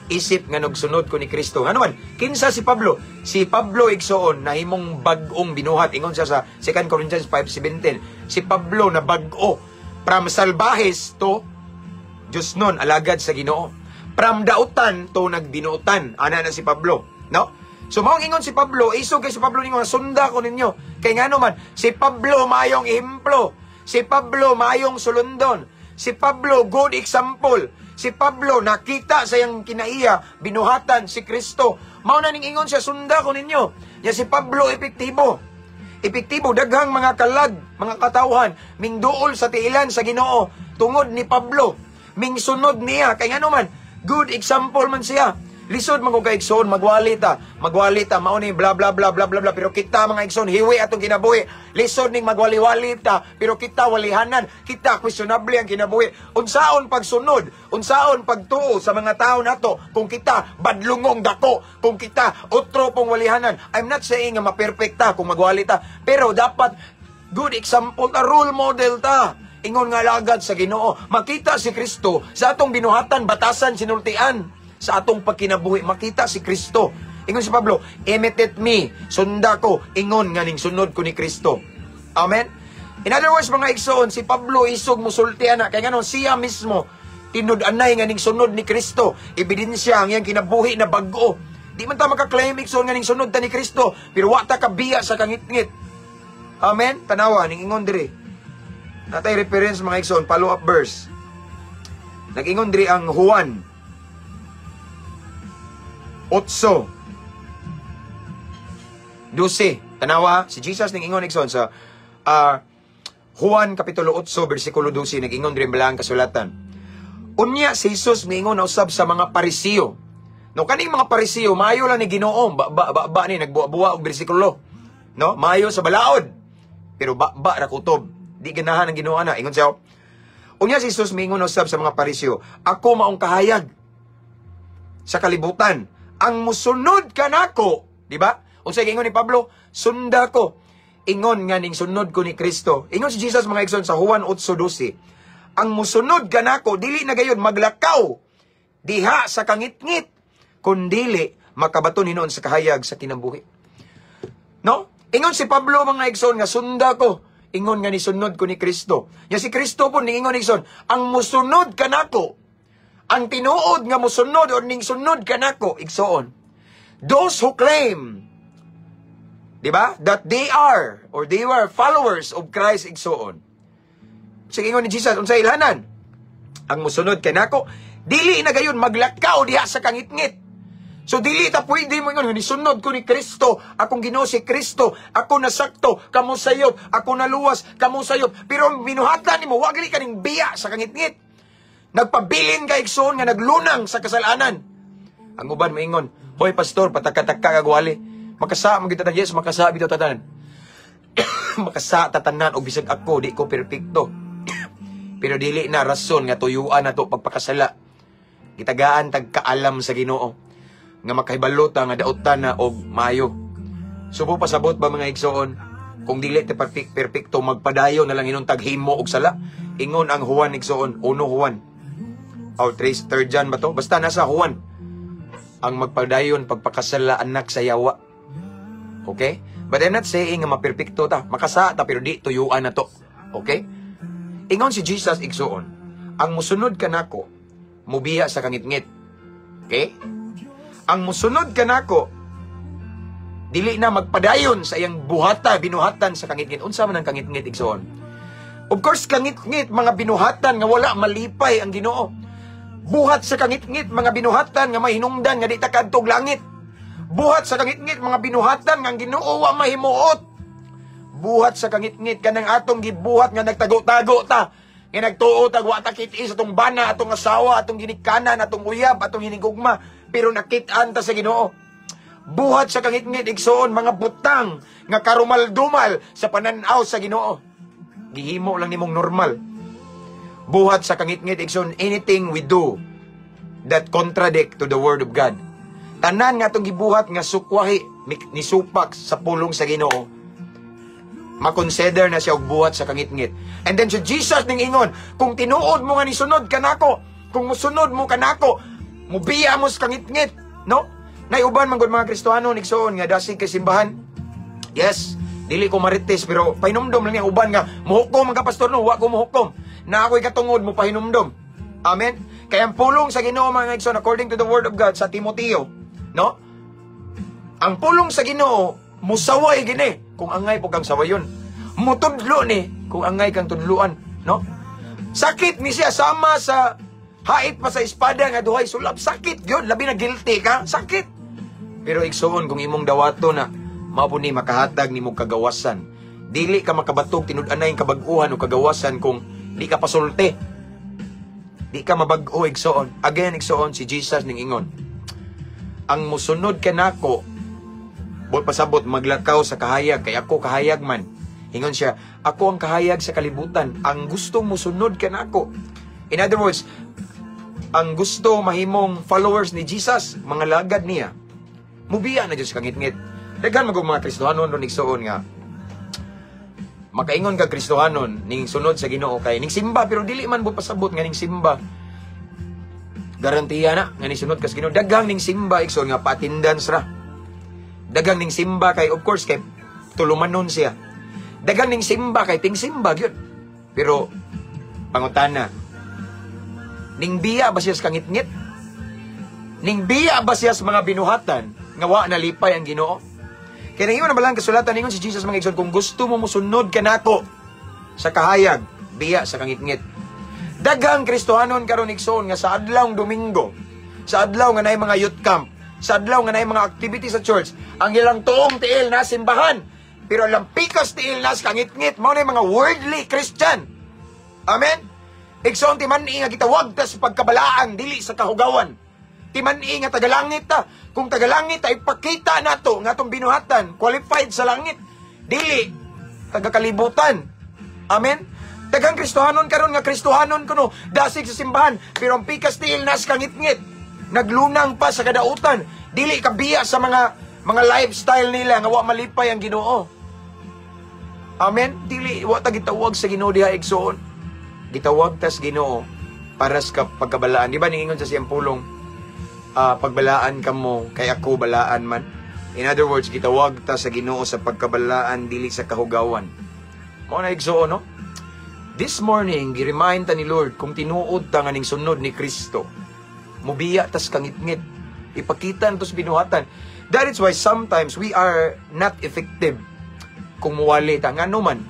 Isip nga nagsunod ko ni Kristo. Ano man, kinsa si Pablo? Si Pablo, igsoon, nahimong bag-ong binuhat. Ingon siya sa 2 Corinthians 5:17. Si Pablo na bag-o from salbahes to Diyos nun, alagad sa Ginoo. From dautan to nagbinuutan. Ana na si Pablo. No? So maong ingon si Pablo, isog kay si Pablo ningon, "Sunda ko ninyo." Kay ngano man, si Pablo mayong ehemplo. Si Pablo mayong sulundon. Si Pablo good example. Si Pablo nakita sa iyang kinaiya, binuhatan si Kristo. Mao na ning ingon siya, "Sunda ko ninyo." Ya si Pablo epektibo. Epektibo daghang mga kalag, mga katawhan, mingduol sa tiilan sa Ginoo tungod ni Pablo. Mingsunod niya kay ngano man, good example man siya. Lisod man kung kaigsoon, magwali ta, magwali ta, mao ni bla bla bla bla bla bla, pero kita mga igsoon, hiwi atong kinabuhi. Lisod ning magwali-wali ta, pero kita walihanan, kita questionable ang kinabuhi. Unsaon pagsunod, unsaon pagtuo sa mga tao nato kung kita badlungong dako, kung kita otro pong walihanan? I'm not saying nga maperfecta kung magwali ta, pero dapat good example ta, role model ta. Ingon nga alagad sa Ginoo, makita si Kristo sa atong binuhatan, batasan, sinultian sa atong pagkinabuhi, makita si Kristo. Ingon si Pablo, "Imitate me, sunda ko," ingon nga ning sunod ko ni Kristo. Amen? In other words, mga igsoon, si Pablo isog musulti ana, kay ngano siya mismo tinud-anay nga ning sunod ni Kristo. Ebidensya ang iyang kinabuhi na bag-o. Di man ta maka-claim, igsoon, nga ning sunod ta ni Kristo, pero wa ta kabiya sa kangitngit. Amen? Tanawa, ning ingon diri. Natay reference, mga igsoon, follow-up verse. Nag-ingon diri ang Juan 8:12. Tanawa, si Jesus ning ingon, igsoon, sa Juan kapitulo 8 bersikulo 12, nag-ingon diri ang kasulatan. Unya si Jesus miingon na usab sa mga Parisiyo. No, kaning mga Parisiyo maayo lang ni Ginoo, ba ba ba, ba ni nagbuwa-buwa og bersikulo. No, maayo sa balaod. Pero ba ba ra kutob. Di ganahan ang Ginoo ana. Ingon siya. Unya si Jesus miingon usab sa mga Parisiyo, "Ako maong kahayag sa kalibutan. Ang musunod kanako," di ba? Unsay giingon ni Pablo? "Sunda ko." Ingon nga ning sunod ko ni Kristo. Ingon si Jesus, mga igsoon, sa Juan 8:12. "Ang musunod kanako dili na gayud maglakaw diha sa kangitngit, kundili makabaton hinuon sa kahayag sa kinabuhi. No? Ingon si Pablo, mga igsoon, nga sunda ko. Ingon nga nisunod ko ni Kristo. Ya si Kristo po ningingon, igsoon, ang musunod kanako, ang tinuod nga musunod o ning sunod kanako, igsoon. Those who claim, di ba, that they are or they were followers of Christ, igsoon. Sige, ingon ni Jesus, unsa ilhanan? Ang musunod kanako, dili na gayon maglakaw diha sa kangitngit. So dili ta pwede mo ingon, nisunod ko ni Kristo, akong Ginoo si Kristo, ako nasakto, kamo sayop, ako naluwas, kamo sayop. Pero ang binuhatan nimo, wa gali kaning biya sa kangitngit. Nagpabilin ka, igsoon, nga naglunang sa kasalanan. Ang uban moingon, "Hoy pastor, pataka-taka kag wali. Makasa man gyud tanan." Yes, makasa bitaw tanan. Makasa tatanan og bisag ako di ko perpekto. Pero dili na rason nga tuyuan na to pagpakasala. Gitagaan tag kaalam sa Ginoo nga makahibalo ta nga daotan na og maayo. Subo pasabot ba, mga igsoon, kung dili ta perfecto, magpadayon na lang inon taghimo og sala? Ingon ang Juan, igsoon, uno Juan. Or tres, third John ba to? Basta nasa Juan. Ang magpadayon pagpakasala, anak sa yawa. Okay? But I'm not saying nga maperpekto ta. Makasa ta pero di tuyuan na to. Okay? Ingon si Jesus, igsoon, ang musunod kanako, mubiya sa kangitngit. Okay? Ang musunod kanako, dili na magpadayon sa iyang buhata, binuhatan sa kangitngit. Unsa man ang kangitngit, igsoon? Of course, kangitngit, mga binuhatan nga wala malipay ang Ginoo. Buhat sa kangitngit, mga binuhatan nga mahinungdan nga di ta kadtog langit. Buhat sa kangitngit, mga binuhatan nga ang Ginoo wa mahimuot. Buhat sa kangitngit kanang atong gibuhat nga nagtago-tago ta. Nga nagtuo ta wa ta kit sa atong bana, atong asawa, atong ginikanan, atong uyab, atong hinigugma, pero nakit-an ta sa Ginoo. Buhat sa kangitngit, igsoon, mga butang nga karumal-dumal sa pananaw sa Ginoo. Gihimo lang nimong normal. Buhat sa kangitngit, igsoon, anything we do that contradict to the word of God. Tanan nga atong gibuhat nga sukwahi ni supak sa pulong sa Ginoo, makonsider na siya og buhat sa kangitngit. And then si Jesus ning ingon, kung tinuod mo nga nisunod kanako, kung musunod mo kanako, mubiya mo sa kangitngit, no? Nay uban man gud mga Kristohano, igsoon, nga dasig kay simbahan. Yes, dili ko marites pero pahinumdom lang niya uban nga muhukom ang ka, pastor, no, wa ko muhukom. Na ako'y katungod mo pahinumdom. Amen. Kaya ang pulong sa Ginoo, mga igsoon, according to the word of God sa Timoteo, no? Ang pulong sa Ginoo musaway gini kung angay po kang sawayon. Mutudlo ni kung angay kang tudluan, no? Sakit ni siya sama sa hait pa sa espada nga duhay sulap. Sakit yun, labi na guilty ka, sakit. Pero igsoon, kung imong dawato na mao po ni makahatag nimo kagawasan. Dili ka makabatog tinud-anay kabag-uhan o kagawasan kung di ka pasulti. Di ka mabag-o, igsoon. Again, igsoon, si Jesus ning ingon. Ang musunod kanako, bot pasabot maglakaw sa kahayag kay ako kahayag man. Ingon siya, "Ako ang kahayag sa kalibutan. Ang gustong musunod kanako." In other words, ang gusto mahimong followers ni Jesus, mga lagad niya, mubiya na jud sa kangitngit. Daghan man mga Kristohanon ron, igsoon, nga makaingon ka Kristohanon ning sunod sa Ginoo kay ning simba, pero dili man mo pasabot nga ning simba garantiya na nga ning sunod ka sa Ginoo. Daghang ning simba, igsoon, nga pa-attendance ra. Daghang ning simba kay of course kay tulumanon siya. Daghang ning simba kay ting simba gyud. Pero pangutana, ning biya ba siya sa kangitngit? Ning biya ba siya sa mga binuhatan nga wa nalipay ang Ginoo? Kaya nangingon na balang kasulatan, ningon si Jesus, mga igsoon, kung gusto mo musunod kanako sa kahayag, biya sa kangitngit. Daghang Kristohanon karon, igsoon, nga sa adlawng Domingo, sa adlaw nga naay mga youth camp, sa adlaw nga naay mga activity sa church, ang ilang tuong tiil na simbahan, pero ang pikas tiil na sa kangitngit, mao na yung mga worldly Christian. Amen? Igsoon, timan-i nga gitawag ta sa pagkabalaan, dili sa kahugawan. Timan-i nga tagalangit ta. Kung tagalangit ta, ipakita nato nga atong binuhatan, qualified sa langit. Dili tagakalibutan. Amen? Daghang Kristohanon karon nga Kristohanon kuno, dasig sa simbahan, pero ang pikas tiil nas kangitngit. Naglunang pa sa kadautan, dili kabiya sa mga lifestyle nila nga wa malipay ang Ginoo. Amen? Dili wa ta gitawag sa Ginoo diha, igsoon. Gitawag tas Ginoo para sa pagkabalaan. Di ba ningingon sa siyang pulong? Pagbalaan kamo kay ako balaan man. In other words, gitawag ta sa Ginoo sa pagkabalaan, dili sa kahugawan. Mao na, igsuon, no? This morning, gi-remind ta ni Lord kung tinuod ta nga ning sunod ni Kristo. Mubiya tas kangitngit. Ipakita nato sa binuhatan. That is why sometimes we are not effective kung muwali ta. Ngano man?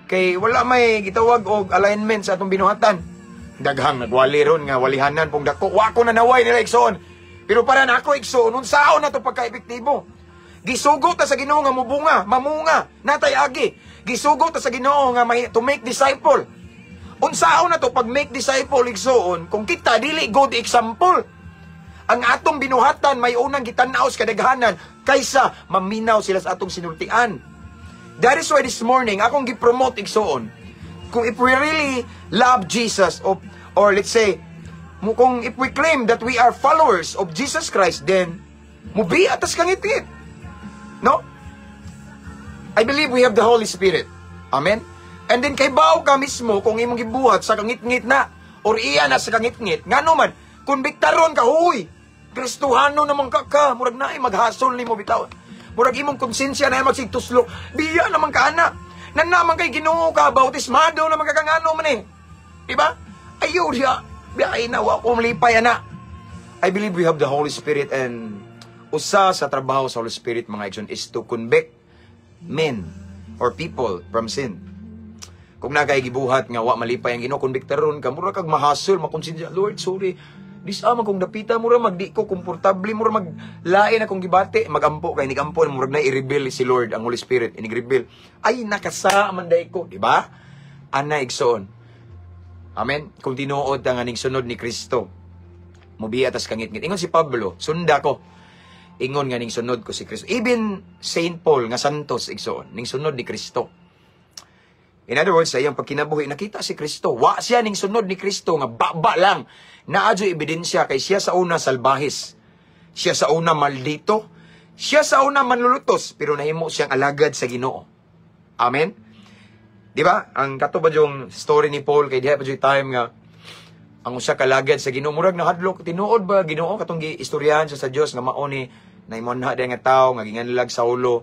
Kay wala may gitawag og alignment sa atong binuhatan. Daghang nagwali ron nga walihanan pong dako. Wa ko nanaway nila, igsoon. Pero para na ako, igsoon, unsaon na to pagka-epektibo? Gisugo ta sa Ginoo nga mubunga, mamunga, natay agi. Gisugo ta sa Ginoo nga may, to make disciple. Unsaon na to pag make disciple, igsoon, kung kita dili good example? Ang atong binuhatan may unang gitan-aw sa kadaghanan kaysa maminaw sila sa atong sinultian. That is why this morning akong gi-promote, igsoon. Kung if we really love Jesus or let's say kung if we claim that we are followers of Jesus Christ, then mubiya tas kangitngit. No? I believe we have the Holy Spirit. Amen? And then kay baw ka mismo kung imong gibuhat sa kangitngit na or iya na sa kangitngit. Ngano man, kung biktaron ka, huy, Kristohano naman ka ka, murag naay maghasol nimo bitaw. Murag imong konsensya na magsigtuslo, biya naman ka ana. Nan naman kay Ginoo ka, bautismado naman ka, kangano man eh. Diba? Ayaw siya, biya na wa ko malipay ana. I believe we have the Holy Spirit and usa sa trabaho sa Holy Spirit, mga igsoon, is to convict men or people from sin. Kung naa kay gibuhat nga wa malipay ang Ginoo, konbiktaron ka, mura kag mahasol, makonsensya, "Lord, sorry. Dis ama kung dapita mura magdi ko komportable, mura mag lain akong gibati." Magampo kay nigampo, murag na i-reveal si Lord, ang Holy Spirit inig-reveal. "Ay, nakasa man day ko," di ba? Ana, igsoon. Amen. Kung tinuod ang aning sunod ni Kristo, mubiya tas kangitngit. Ingon si Pablo, "Sunda ko." Ingon nga ning sunod ko si Kristo. Even Saint Paul nga santos, igsoon, ning sunod ni Kristo. In other words, sa iyang pagkinabuhi, nakita si Kristo. Wa siya ning sunod ni Kristo nga baba lang. Naa juy ebidensya kay siya sa una salbahis. Siya sa una maldito. Siya sa una manlulutos, pero nahimo siyang alagad sa Ginoo. Amen? Di ba? Ang kato ba yung story ni Paul, kay diha pa yung time nga ang usa ka alagad sa Ginoo murag nahadlok, tinuod ba, Ginoo, katong giistoryahan siya sa Dios nga mao ni naimonha day nga tawo nga ginganlag Saulo,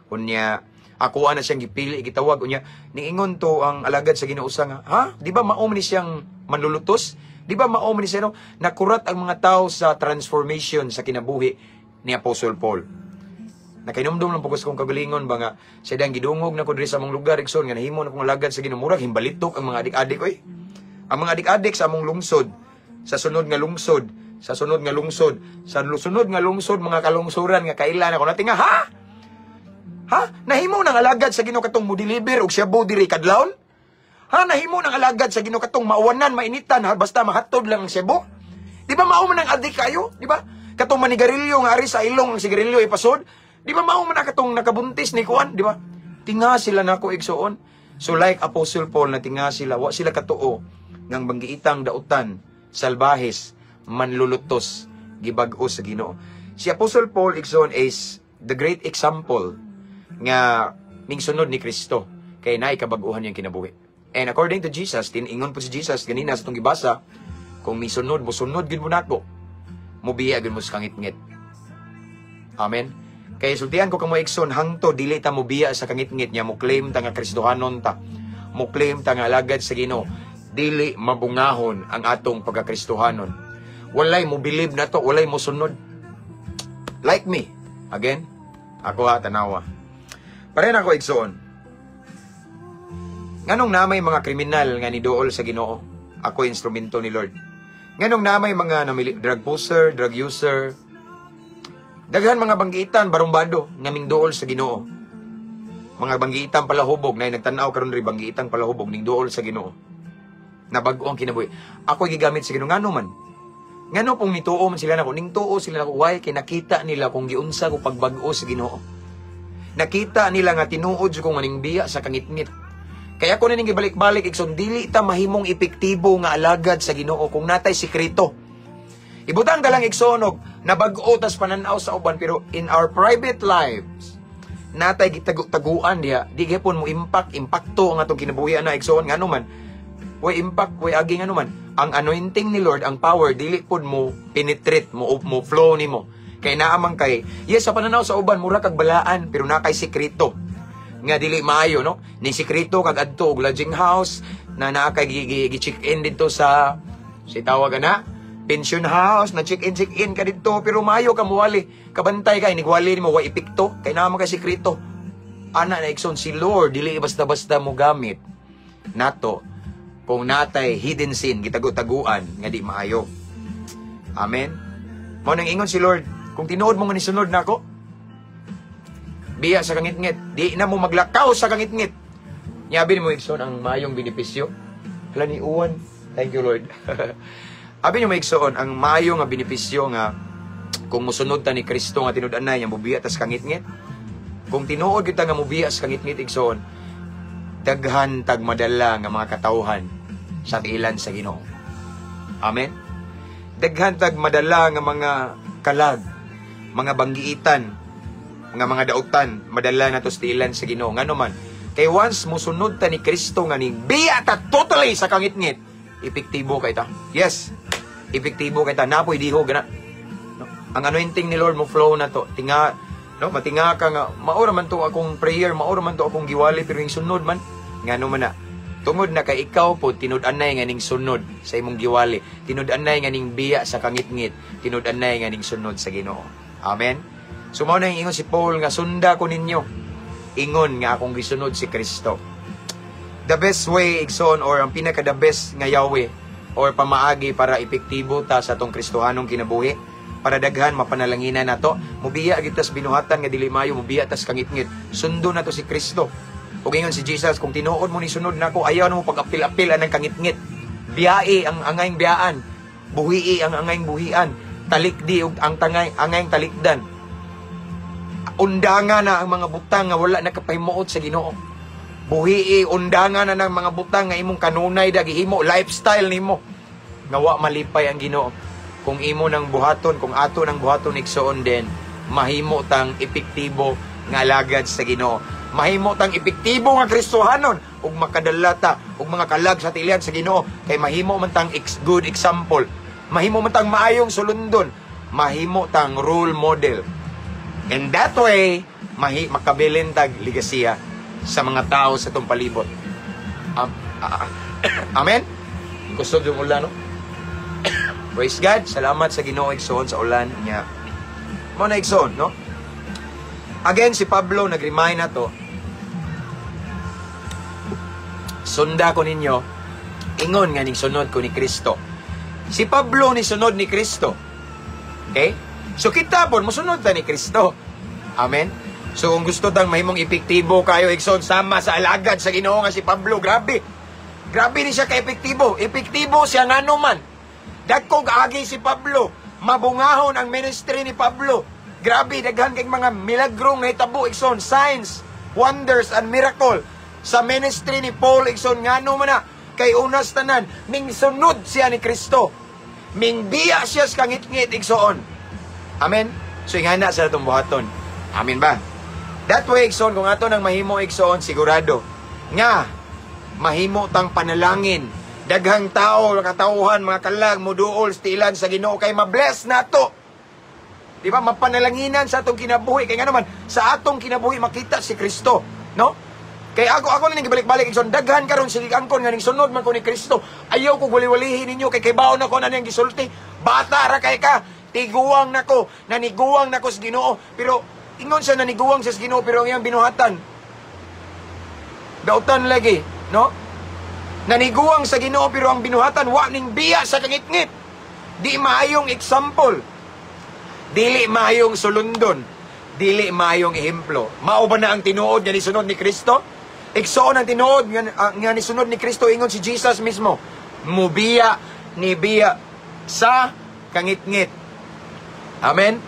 unya ako ana siyang gipili, gitawag. Unya niingon to ang alagad sa Ginoo usa nga, "Ha, di ba mao man ni siyang manlulutos? Di ba mao man ni siya, no?" Nakurat ang mga tao sa transformation sa kinabuhi ni Apostle Paul. Nakainumdum lang pugos kong kagalingon ba nga siya dang gidungog na ko diri sa among lugar, igsoon, nga nahimo na kong alagad sa Ginoo, murag himbalitok ang mga adik-adik oy. Ang mga adik-adik sa among lungsod, sa sunod nga lungsod, sa sunod nga lungsod, sa sunod nga lungsod, mga kalungsuran nga kailan ako natinga, "Ha? Ha? Nahimo nang alagad sa Ginoo katong mo-deliver og shabu diri kadlawon? Ha, nahimo nang alagad sa Ginoo katong mauwanan, mainitan, ha, basta mahatod lang ang shabu? Di ba mao man ang adik kayo? Di ba? Katong manigarilyo nga ari sa ilong ang sigarilyo ipasod? Di ba mao man ang katong nakabuntis ni kuan, di ba?" Tinga sila nako, igsoon. So like Apostle Paul, na tinga sila, wa sila katuo ngang banggiitang dautan, salbahes, manlulutos, gibag-o sa Ginoo. Si Apostle Paul, igsoon, is the great example nga ning sunod ni Kristo kay naay kabag-uhan niyang kinabuhi. And according to Jesus, tiningon po si Jesus ganina sa itong gibasa, kung misunod, musunod gid mo nako, mubiya gid mo sa kangitngit. Amen. Kaya sultian ko kamo, igsoon, hangto dili ta mubiya sa kangitngit niya, mo claim ta nga Kristohanon ta, mo claim ta nga alagad sa Ginoo, dili mabungahon ang atong pagkakristohanon. Walay mo believe na to, walay mo sunod. Like me. Again, ako ha, tanawa. Pareho na ako, igsoon. Nganong namay mga kriminal nga niduol sa Ginoo? Ako instrumento ni Lord. Nganong namay mga namili, drug poser, drug user, daghan mga banggitan, barumbado, nga mingduol sa Ginoo. Mga banggitan palahubog, na nagtanaw karon ri banggitan palahubog, ning duol sa Ginoo. Nabag-o ang kinabuhi. Ako gigamit sa Ginoo. Ngano man? Ngano pong nituo man sila nako? Ning tuo sila nako. Why? Kay nakita nila kung giunsa ko pagbag-o sa Ginoo. Nakita nila nga tinuod jud ko nga ning biya sa kangitngit. Kaya ko na ning gibalik-balik, igsoon, dili ta mahimong epektibo nga alagad sa Ginoo kung natay sekreto. Ibutang ka lang, igsoon, og nabag-o tas pananaw sa uban, pero in our private lives natay gitagu-taguan diha, di gyapon mo impact impakto ang atong kinabuhi na, igsoon. Ngano man? Way impact, way agi. Ngano man? Ang anointing ni Lord, ang power, dili pud mo penetrate mo mo flow nimo. Kay naa man kay, yes, sa pananaw sa uban mura kag balaan, pero naa kay sekreto nga dili maayo, no? Ni sekreto kag adto og lodging house na naa kay gi check in didto sa si tawag na pension house na check in ka didto, pero maayo ka muwali, kabantay ka, inigwali nimo wa epekto kay naa man kay sekreto ana na, igsoon. Si Lord dili basta-basta mo gamit nato kung natay hidden sin, gitago-taguan nga di maayo. Amen. Mao nang ingon si Lord, kung tinuod mo nga nisunod nako, biya sa kangitngit, di na mo maglakaw sa kangitngit. Abi nimo, igsoon, ang maayong benepisyo. Hala ni Uwan. Thank you, Lord. Abi nimo, igsoon, ang maayo nga benepisyo nga kung musunod ta ni Kristo nga tinud-anay nga mubiya tas kangitngit. Kung tinuod kita nga mubiya sa kangitngit, igsoon, daghan tag madala nga mga katawhan sa tiilan sa Ginoo. Amen. Daghan tag madala nga mga kalag, mga banggiitan, mga dautan, madala nato sa tiilan sa Ginoo. Ngano man? Kay once musunod ta ni Kristo nga ning biya ta totally sa kangitngit, epektibo kay ta. Yes. Epektibo kay ta. Napoy diho gana. No? Ang anointing ni Lord mo flow na to. Tinga, no, matinga ka nga maura man to akong prayer, maura man to akong giwali, pero yung sunod man, ngano man na? Tungod na kay ikaw po tinud-anay nga ning sunod sa imong giwali, tinud-anay nga ning biya sa kangitngit, tinud-anay nga ning sunod sa Ginoo. Amen. So mao na yung ingon si Paul nga sunda ko ninyo ingon nga akong gisunod si Kristo. The best way, igsoon, or ang pinaka the best nga yawe or pamaagi para epektibo ta sa atong Kristohanong kinabuhi, para daghan mapanalanginan nato, mubiya gyud tas binuhatan nga dili maayo, mubiya tas kangitngit, sundo nato si Kristo. Ug ingon si Jesus, kung tinuod mo ni sunod nako, ayaw na mo pag-apil-apil anang kangitngit. Biyai ang angayng biyaan, buhii ang angayng buhian, talikdi ug ang tangay angayng talikdan. Undanga na ang mga butang nga wala nakapahimuot sa Ginoo. Buhii, undanga na ng mga butang nga imong kanunay da gihimo, lifestyle nimo nga wa malipay ang Ginoo. Kung imo nang buhaton, kung ato nang buhaton, igsoon, din mahimo tang epektibo nga alagad sa Ginoo, mahimo tang epektibo nga Kristohanon ug makadala ta og mga kalag sa tilian sa Ginoo, kay mahimo man tang good example, mahimo man tang maayong sulundon, mahimo tang role model. And that way, makabilin tag ligasiya sa mga tao sa itong palibot. Amen? Kusog yung ulan, no? Praise God. Salamat sa Ginoo, igsoon, sa ulan niya. Mao na, igsoon, no? Again, si Pablo nag-remind na to. Sunda ko ninyo, ingon nga ning sunod ko ni Kristo. Si Pablo ni sunod ni Kristo. Okay? So kita po, musunod ta ni Kristo. Amen? So kung gusto tang mahimong epektibo kayo, igsoon, sama sa alagad sa Ginoo nga si Pablo, grabe. Grabe ni siya ka-epektibo. Epektibo siya ngano man. Dagkog agi si Pablo. Mabungahon ang ministry ni Pablo. Grabe, daghan kay mga milagrong nahitabo, igsoon, signs, wonders and miracle sa ministry ni Paul, igsoon. Ngano man na? Kay unas tanan, ning sunod siya ni Kristo. Mingbiya siya sa kangitngit, igsoon. Amen? So ingana sa atong buhaton. Amen ba? That way, igsoon, kung ato nang mahimo, igsoon, sigurado nga mahimo tang panalangin. Daghang tao, katauhan, mga kalag, muduol, stilan sa Ginoo kay mabless nato. Di ba? Mapanalanginan sa atong kinabuhi. Kay nga naman, sa atong kinabuhi makita si Kristo, no? Kay ako na ning gibalik-balik, igsoon, daghan karon sige angkon nga ning sunod man ko ni Kristo. Ayaw ko wali-walihin ninyo kay kaybaon ako na niyang gisulti. Bata ra kay ka, tiguang nako, naniguang nako sa Ginoo. Pero ingon siya naniguang siya sa Ginoo, pero ang iyang binuhatan dautan lagi, no? Naniguang sa Ginoo pero ang binuhatan wa ning biya sa kangitngit. Di maayong example. Dili maayong sulundon. Dili maayong ehemplo. Mao ba na ang tinuod nga nisunod ni Kristo? Igsoon ang tinuod nga nisunod ni Kristo, ingon si Jesus mismo, mubiya ni biya sa kangitngit. Amen.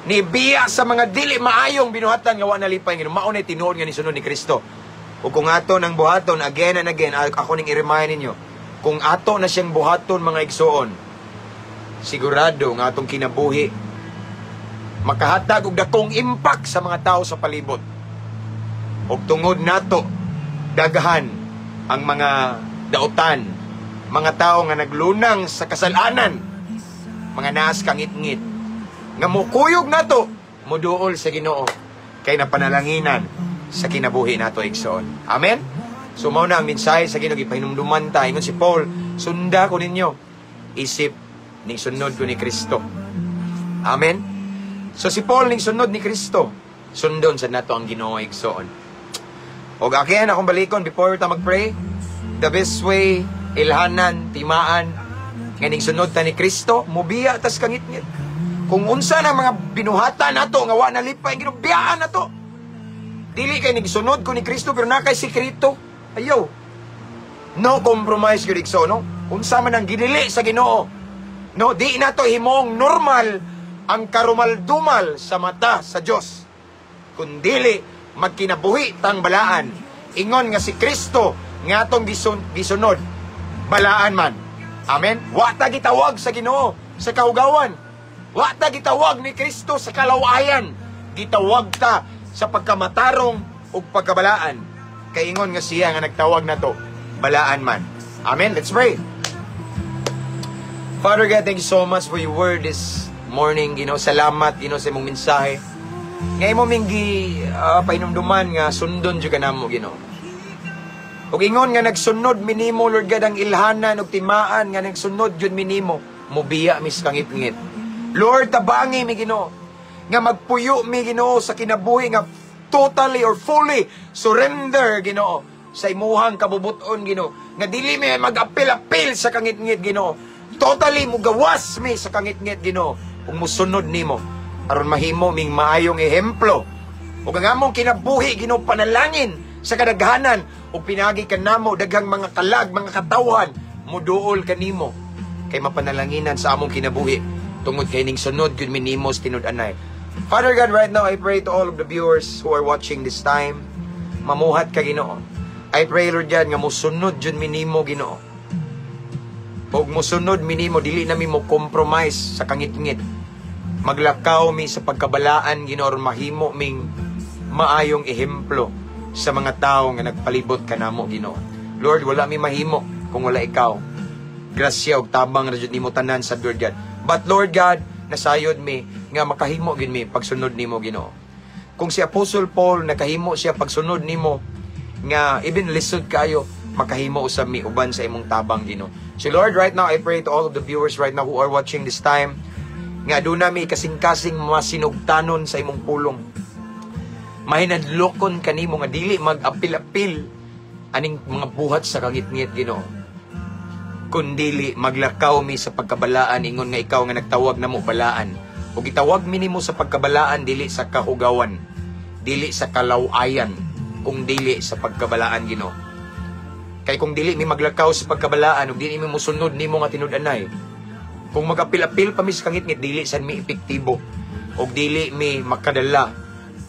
Ni biya sa mga dili maayong binuhatan nga wa nalipay Ginoo. Mao na tinuod nga nisunod ni Kristo. Ug kung ato nang buhaton again and again, ako ning i-remind ninyo, kung ato na siyang buhaton, mga igsoon, sigurado nga atong kinabuhi makahatag og dakong impact sa mga tao sa palibot. Ug tungod nato, daghan ang mga dautan, Mga tao nga naglunang sa kasalanan, mga naas kangitngit, nga mukuyog nato, muduol sa Ginoo kay napanalanginan sa kinabuhi nato, igsoon. Amen. So mao na ang mensahe sa Ginoo, gipahinumduman ta. Ingon si Paul, "Sunda ko ninyo isip ning sunod ko ni Kristo." Amen. So si Paul ning sunod ni Kristo, sundon sa nato ang Ginoo, igsoon. Og akin akong balikon before ta mag-pray, the best way, ilhanan, timaan nga ning sunod ta ni Kristo, mubiya tas kangitngit. Kung unsa na mga binuhatan nato nga wa nalipay, ginubiyaan nato. Dili kay nigsunod ko ni Kristo pero naa kay sekreto. Ayaw. No compromise gyud, igsoon, no? Unsa man ang gidili sa Ginoo. No, di nato himong normal ang karumal-dumal sa mata sa Dios. Kun dili magkinabuhi tang balaan. Ingon nga si Kristo nga atong gisunod balaan man. Amen. Wa ta gitawag sa Ginoo sa kahugawan. Wa ta gitawag ni Kristo sa kalawayan. Gitawag ta sa pagkamatarong ug pagkabalaan. Kay ingon nga siya nga nagtawag nato, balaan man. Amen. Let's pray. Father God, thank you so much for your word this morning. Ginoo, salamat, Ginoo, sa imong mensahe. Nga imo ming gi pahinumduman nga sundon jud ka namo, Ginoo. Ug ingon nga nagsunod minimo, Lord God, ang ilhanan ug timaan nga nagsunod jud minimo, mubiya mis kangitngit. Lord, tabangi mi, Ginoo, nga magpuyo mi, Ginoo, sa kinabuhi nga totally or fully surrender, Ginoo, sa imuhang kabubuton, Ginoo. Nga dili mi mag-apil-apil sa kangitngit, Ginoo. Totally mugawas mi sa kangitngit, Ginoo, ug musunod nimo aron mahimo ming maayong ehemplo. Ug ang among kinabuhi, Ginoo, panalangin sa kadaghanan ug pinagi kanamo daghang mga kalag, mga katawhan muduol kanimo kay mapanalanginan sa among kinabuhi tungod kay ning sunod gyud mi nimo sa tinud-anay. Father God, right now I pray to all of the viewers who are watching this time. Mamuhat ka, Ginoo. I pray, Lord God, nga musunod jud mi nimo, Ginoo. Ug musunod mi nimo, dili na mi mo compromise sa kangitngit. Maglakaw mi sa pagkabalaan, Ginoo, aron mahimo ming maayong ehemplo sa mga tao nga nagpalibot kanamo, Ginoo. Lord, wala mi mahimo kung wala ikaw. Grasya ug tabang ra jud nimo tanan sa Lord God. But Lord God, nasayod mi nga makahimo gid mi pagsunod nimo, Ginoo. Kung si Apostle Paul nakahimo siya pagsunod nimo nga even lisod kayo, makahimo usab mi uban sa imong tabang, Ginoo. So Lord, right now I pray to all of the viewers right now who are watching this time nga aduna mi kasing-kasing masinugtanon sa imong pulong. Mahinadlokon kanimo nga dili mag-apil-apil aning mga buhat sa kangitngit, Ginoo. Kundili maglakaw mi sa pagkabalaan ingon nga ikaw nga nagtawag namo balaan. Ug gitawag mi nimo sa pagkabalaan, dili sa kahugawan, dili sa kalawayan, kung dili sa pagkabalaan, Ginoo. Kay kung dili mi maglakaw sa pagkabalaan ug dili mi musunod nimo nga tinud-anay, kung magapil-apil pa mi sa kangitngit, dili sad mi epektibo ug dili mi makadala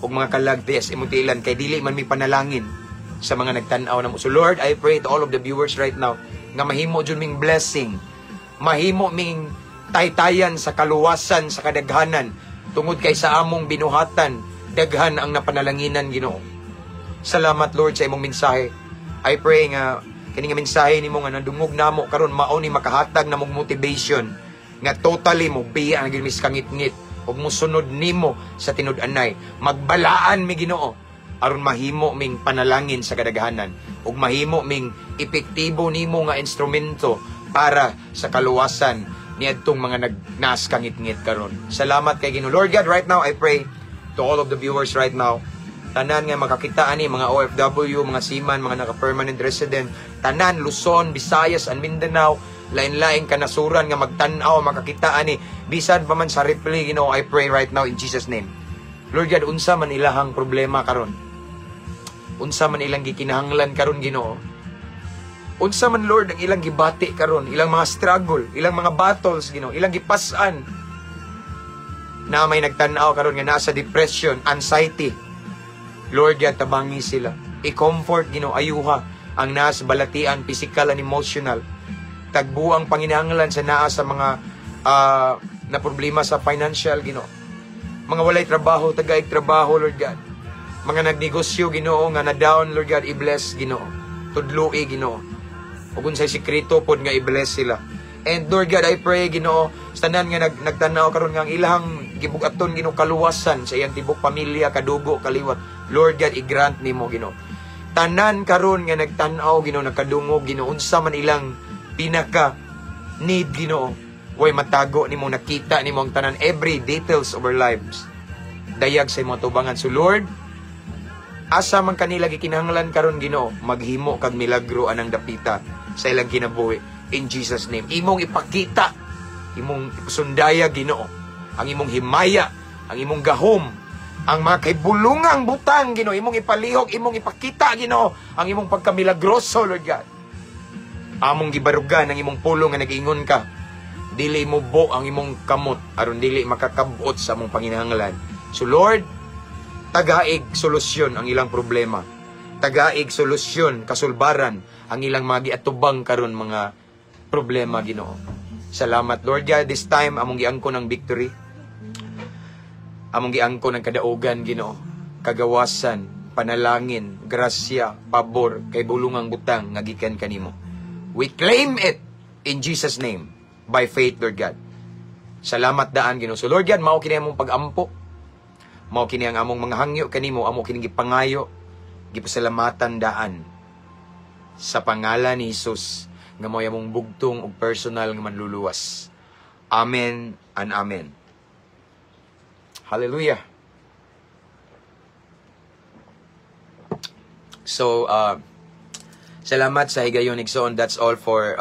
og mga kalag sa imong tiilan kay dili man mi panalangin sa mga nagtan-aw namo. So Lord, I pray to all of the viewers right now nga mahimo jud ming blessing, mahimo ming taytayan sa kaluwasan sa kadaghanan tungod kay sa among binuhatan daghan ang napanalanginan, Ginoo. Salamat, Lord, sa imong mensahe. I pray nga kini nga mensahe nimo nga nadungog namo karon mao ni makahatag namong motivation nga totally mo biya ang mis kangitngit ug musunod nimo sa tinud-anay. Magbalaan mi, Ginoo, aron mahimo ming panalangin sa kadaghanan ug mahimo ming epektibo nimo nga instrumento para sa kaluwasan niadtong mga nagnas kangitngit karon. Salamat kay Ginoo. Lord God, right now I pray to all of the viewers right now, tanan nga makakita ani, mga OFW, mga seaman, mga naka-permanent resident, tanan Luzon, Visayas and Mindanao, lain-lain kanasuran nga magtan-aw makakita ani bisan pa man sa replay, Ginoo, I pray right now in Jesus' name. Lord God, unsa man ilahang problema karon? Unsa man ilang gikinahanglan karon, Ginoo? Unsa man, Lord, ang ilang gibati karon, ilang mga struggle, ilang mga battles, Ginoo, ilang gipas-an? Na may nagtan-aw karon nga nasa depression, anxiety. Lord God, tabangi sila. I-comfort, Ginoo, ayuha ang nasa balatian, physical and emotional. Tagbuang panginahanglan sa naa sa mga na problema sa financial, Ginoo. Mga walay trabaho, tagaig trabaho, Lord God. Mga nagnegosyo, Ginoo, nga na down, Lord God, i-bless, Ginoo. Tudloi, Ginoo. Ug unsay sikreto pod nga i-bless sila. And Lord God, I pray, Ginoo, sa tanan nga nagtanaw karon nga ang ilahang gibugaton, Ginoo, kaluwasan sa iyang tibok pamilya, kadugo, kaliwat. Lord God, i-grant nimo, Ginoo. Tanan karon nga nagtan-aw, Ginoo, nakadungog, Ginoo, unsa man ilang pinaka need, Ginoo. Way matago nimo, nakita nimo ang tanan, every details of our lives. Dayag sa imong tubangan. So Lord, asa man kanila gikinahanglan karon, Ginoo, maghimo kag milagro anang dapita sa ilang kinabuhi in Jesus' name. Imong ipakita, imong ipasundaya, Ginoo, ang imong himaya, ang imong gahom, ang mga kaibulungang butang, Ginoo, imong ipalihok, imong ipakita, Ginoo, ang imong pagkamilagroso, Lord God. Among gibarugan ang imong pulong nga nag-ingon ka, dili mo ang imong kamot aron dili makakabot sa among panginahanglan. So Lord, tagaig solusyon ang ilang problema. Tagaig solusyon, kasulbaran ang ilang mga giatubang karon mga problema, Ginoo. Salamat, Lord God. This time among giangkon ang victory. Among giangkon ang kadaugan, Ginoo. Kagawasan, panalangin, grasya, pabor, kay bulungang butang nga gikan kanimo. We claim it in Jesus' name by faith, Lord God. Salamat daan, Ginoo. So Lord God, mao kini among pagampo. Mao kini ang among mga hangyo kanimo, amo kini gipangayo, gipasalamatan daan sa pangalan ni Jesus nga mo'y among bugtong ug personal nga manluluwas. Amen and amen. Hallelujah. So, salamat sa higayon, igsoon. That's all for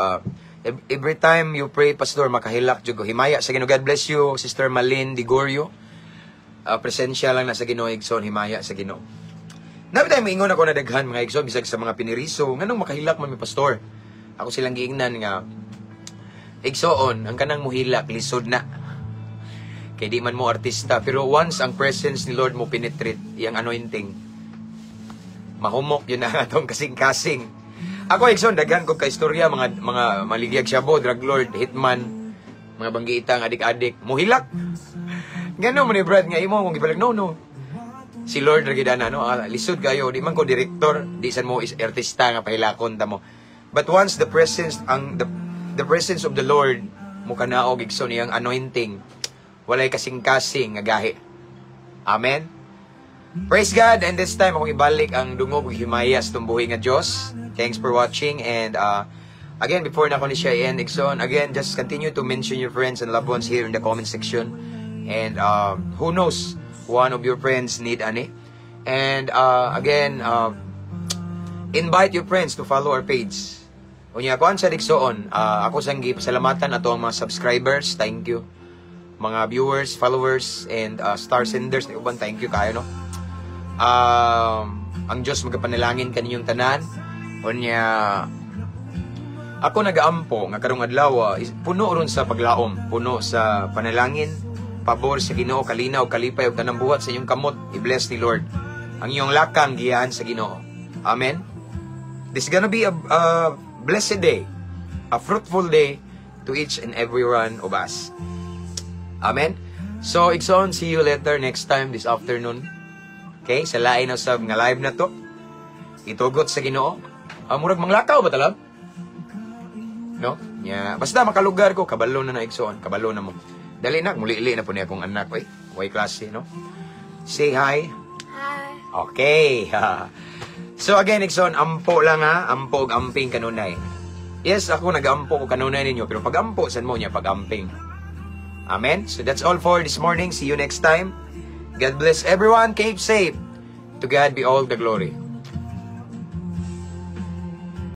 every time you pray, Pastor, makahilak jud ko. Himaya sa Ginoo. God bless you, Sister Malin Digorio. Presensya lang na sa Ginoo, igsoon. Himaya sa Ginoo. Nabi tayo maingon ako na daghan mga igsoon bisag sa mga piniriso. Nganong makahilak man mi, Pastor? Ako silang giingnan nga igsoon, ang kanang muhilak lisod na. Kay di man mo artista, pero once ang presence ni Lord mo penetrate iyang anointing, mahumok yun na atong kasing-kasing. Ako, igsoon, daghan ko ka istorya mga maligyag shabu, drug lord, hitman, mga banggiitang adik-adik, muhilak. Ngano mo ni Brad nga imo kung gipalag no no. Si Lord ra gid ana, no, lisod kayo, di man ko director, di san mo is artista nga pahilakon ta mo. But once the presence ang the presence of the Lord mo kanaog, igsoon, iyang anointing, walay kasing-kasing nga gahi. Amen. Praise God, and this time akong ibalik ang dungog ug himaya sa tumbuhi nga Dios. Thanks for watching, and again, before na ko ni siya i-end, igsoon, again, just continue to mention your friends and loved ones here in the comment section. And who knows, one of your friends need ani. And again, invite your friends to follow our page. Unya kuan sa igsoon, ako sang gipasalamatan ato ang mga subscribers, thank you. Mga viewers, followers, and star senders ni uban, thank you kayo, no. Ang Diyos magapanalangin kaninyong tanan. Unya ako nagaampo nga karong adlaw puno ron sa paglaom, puno sa panalangin, pabor sa Ginoo, kalinaw, kalipay ug tanang buhat sa inyong kamot, i-bless ni Lord. Ang iyong lakang giyahan sa Ginoo. Amen. This is gonna be a blessed day, a fruitful day to each and every one of us. Amen. So, igsoon, see you later next time this afternoon. Okay, sa lain na sab nga live na to. Itugot sa Ginoo. Murag manglakaw ba talab? No? Yeah. Basta makalugar ko, kabalo na na, igsoon, kabalo na mo. Dali na, muli-ili na po niya akong anak, oy. Way klase, no? Say hi. Hi. Okay. So again, igsoon, ampo lang ha, ampo og amping kanunay. Yes, ako nagampo ko kanunay ninyo, pero pag ampo, san mo niya pag amping? Amen? So that's all for this morning. See you next time. God bless everyone. Keep safe. To God be all the glory.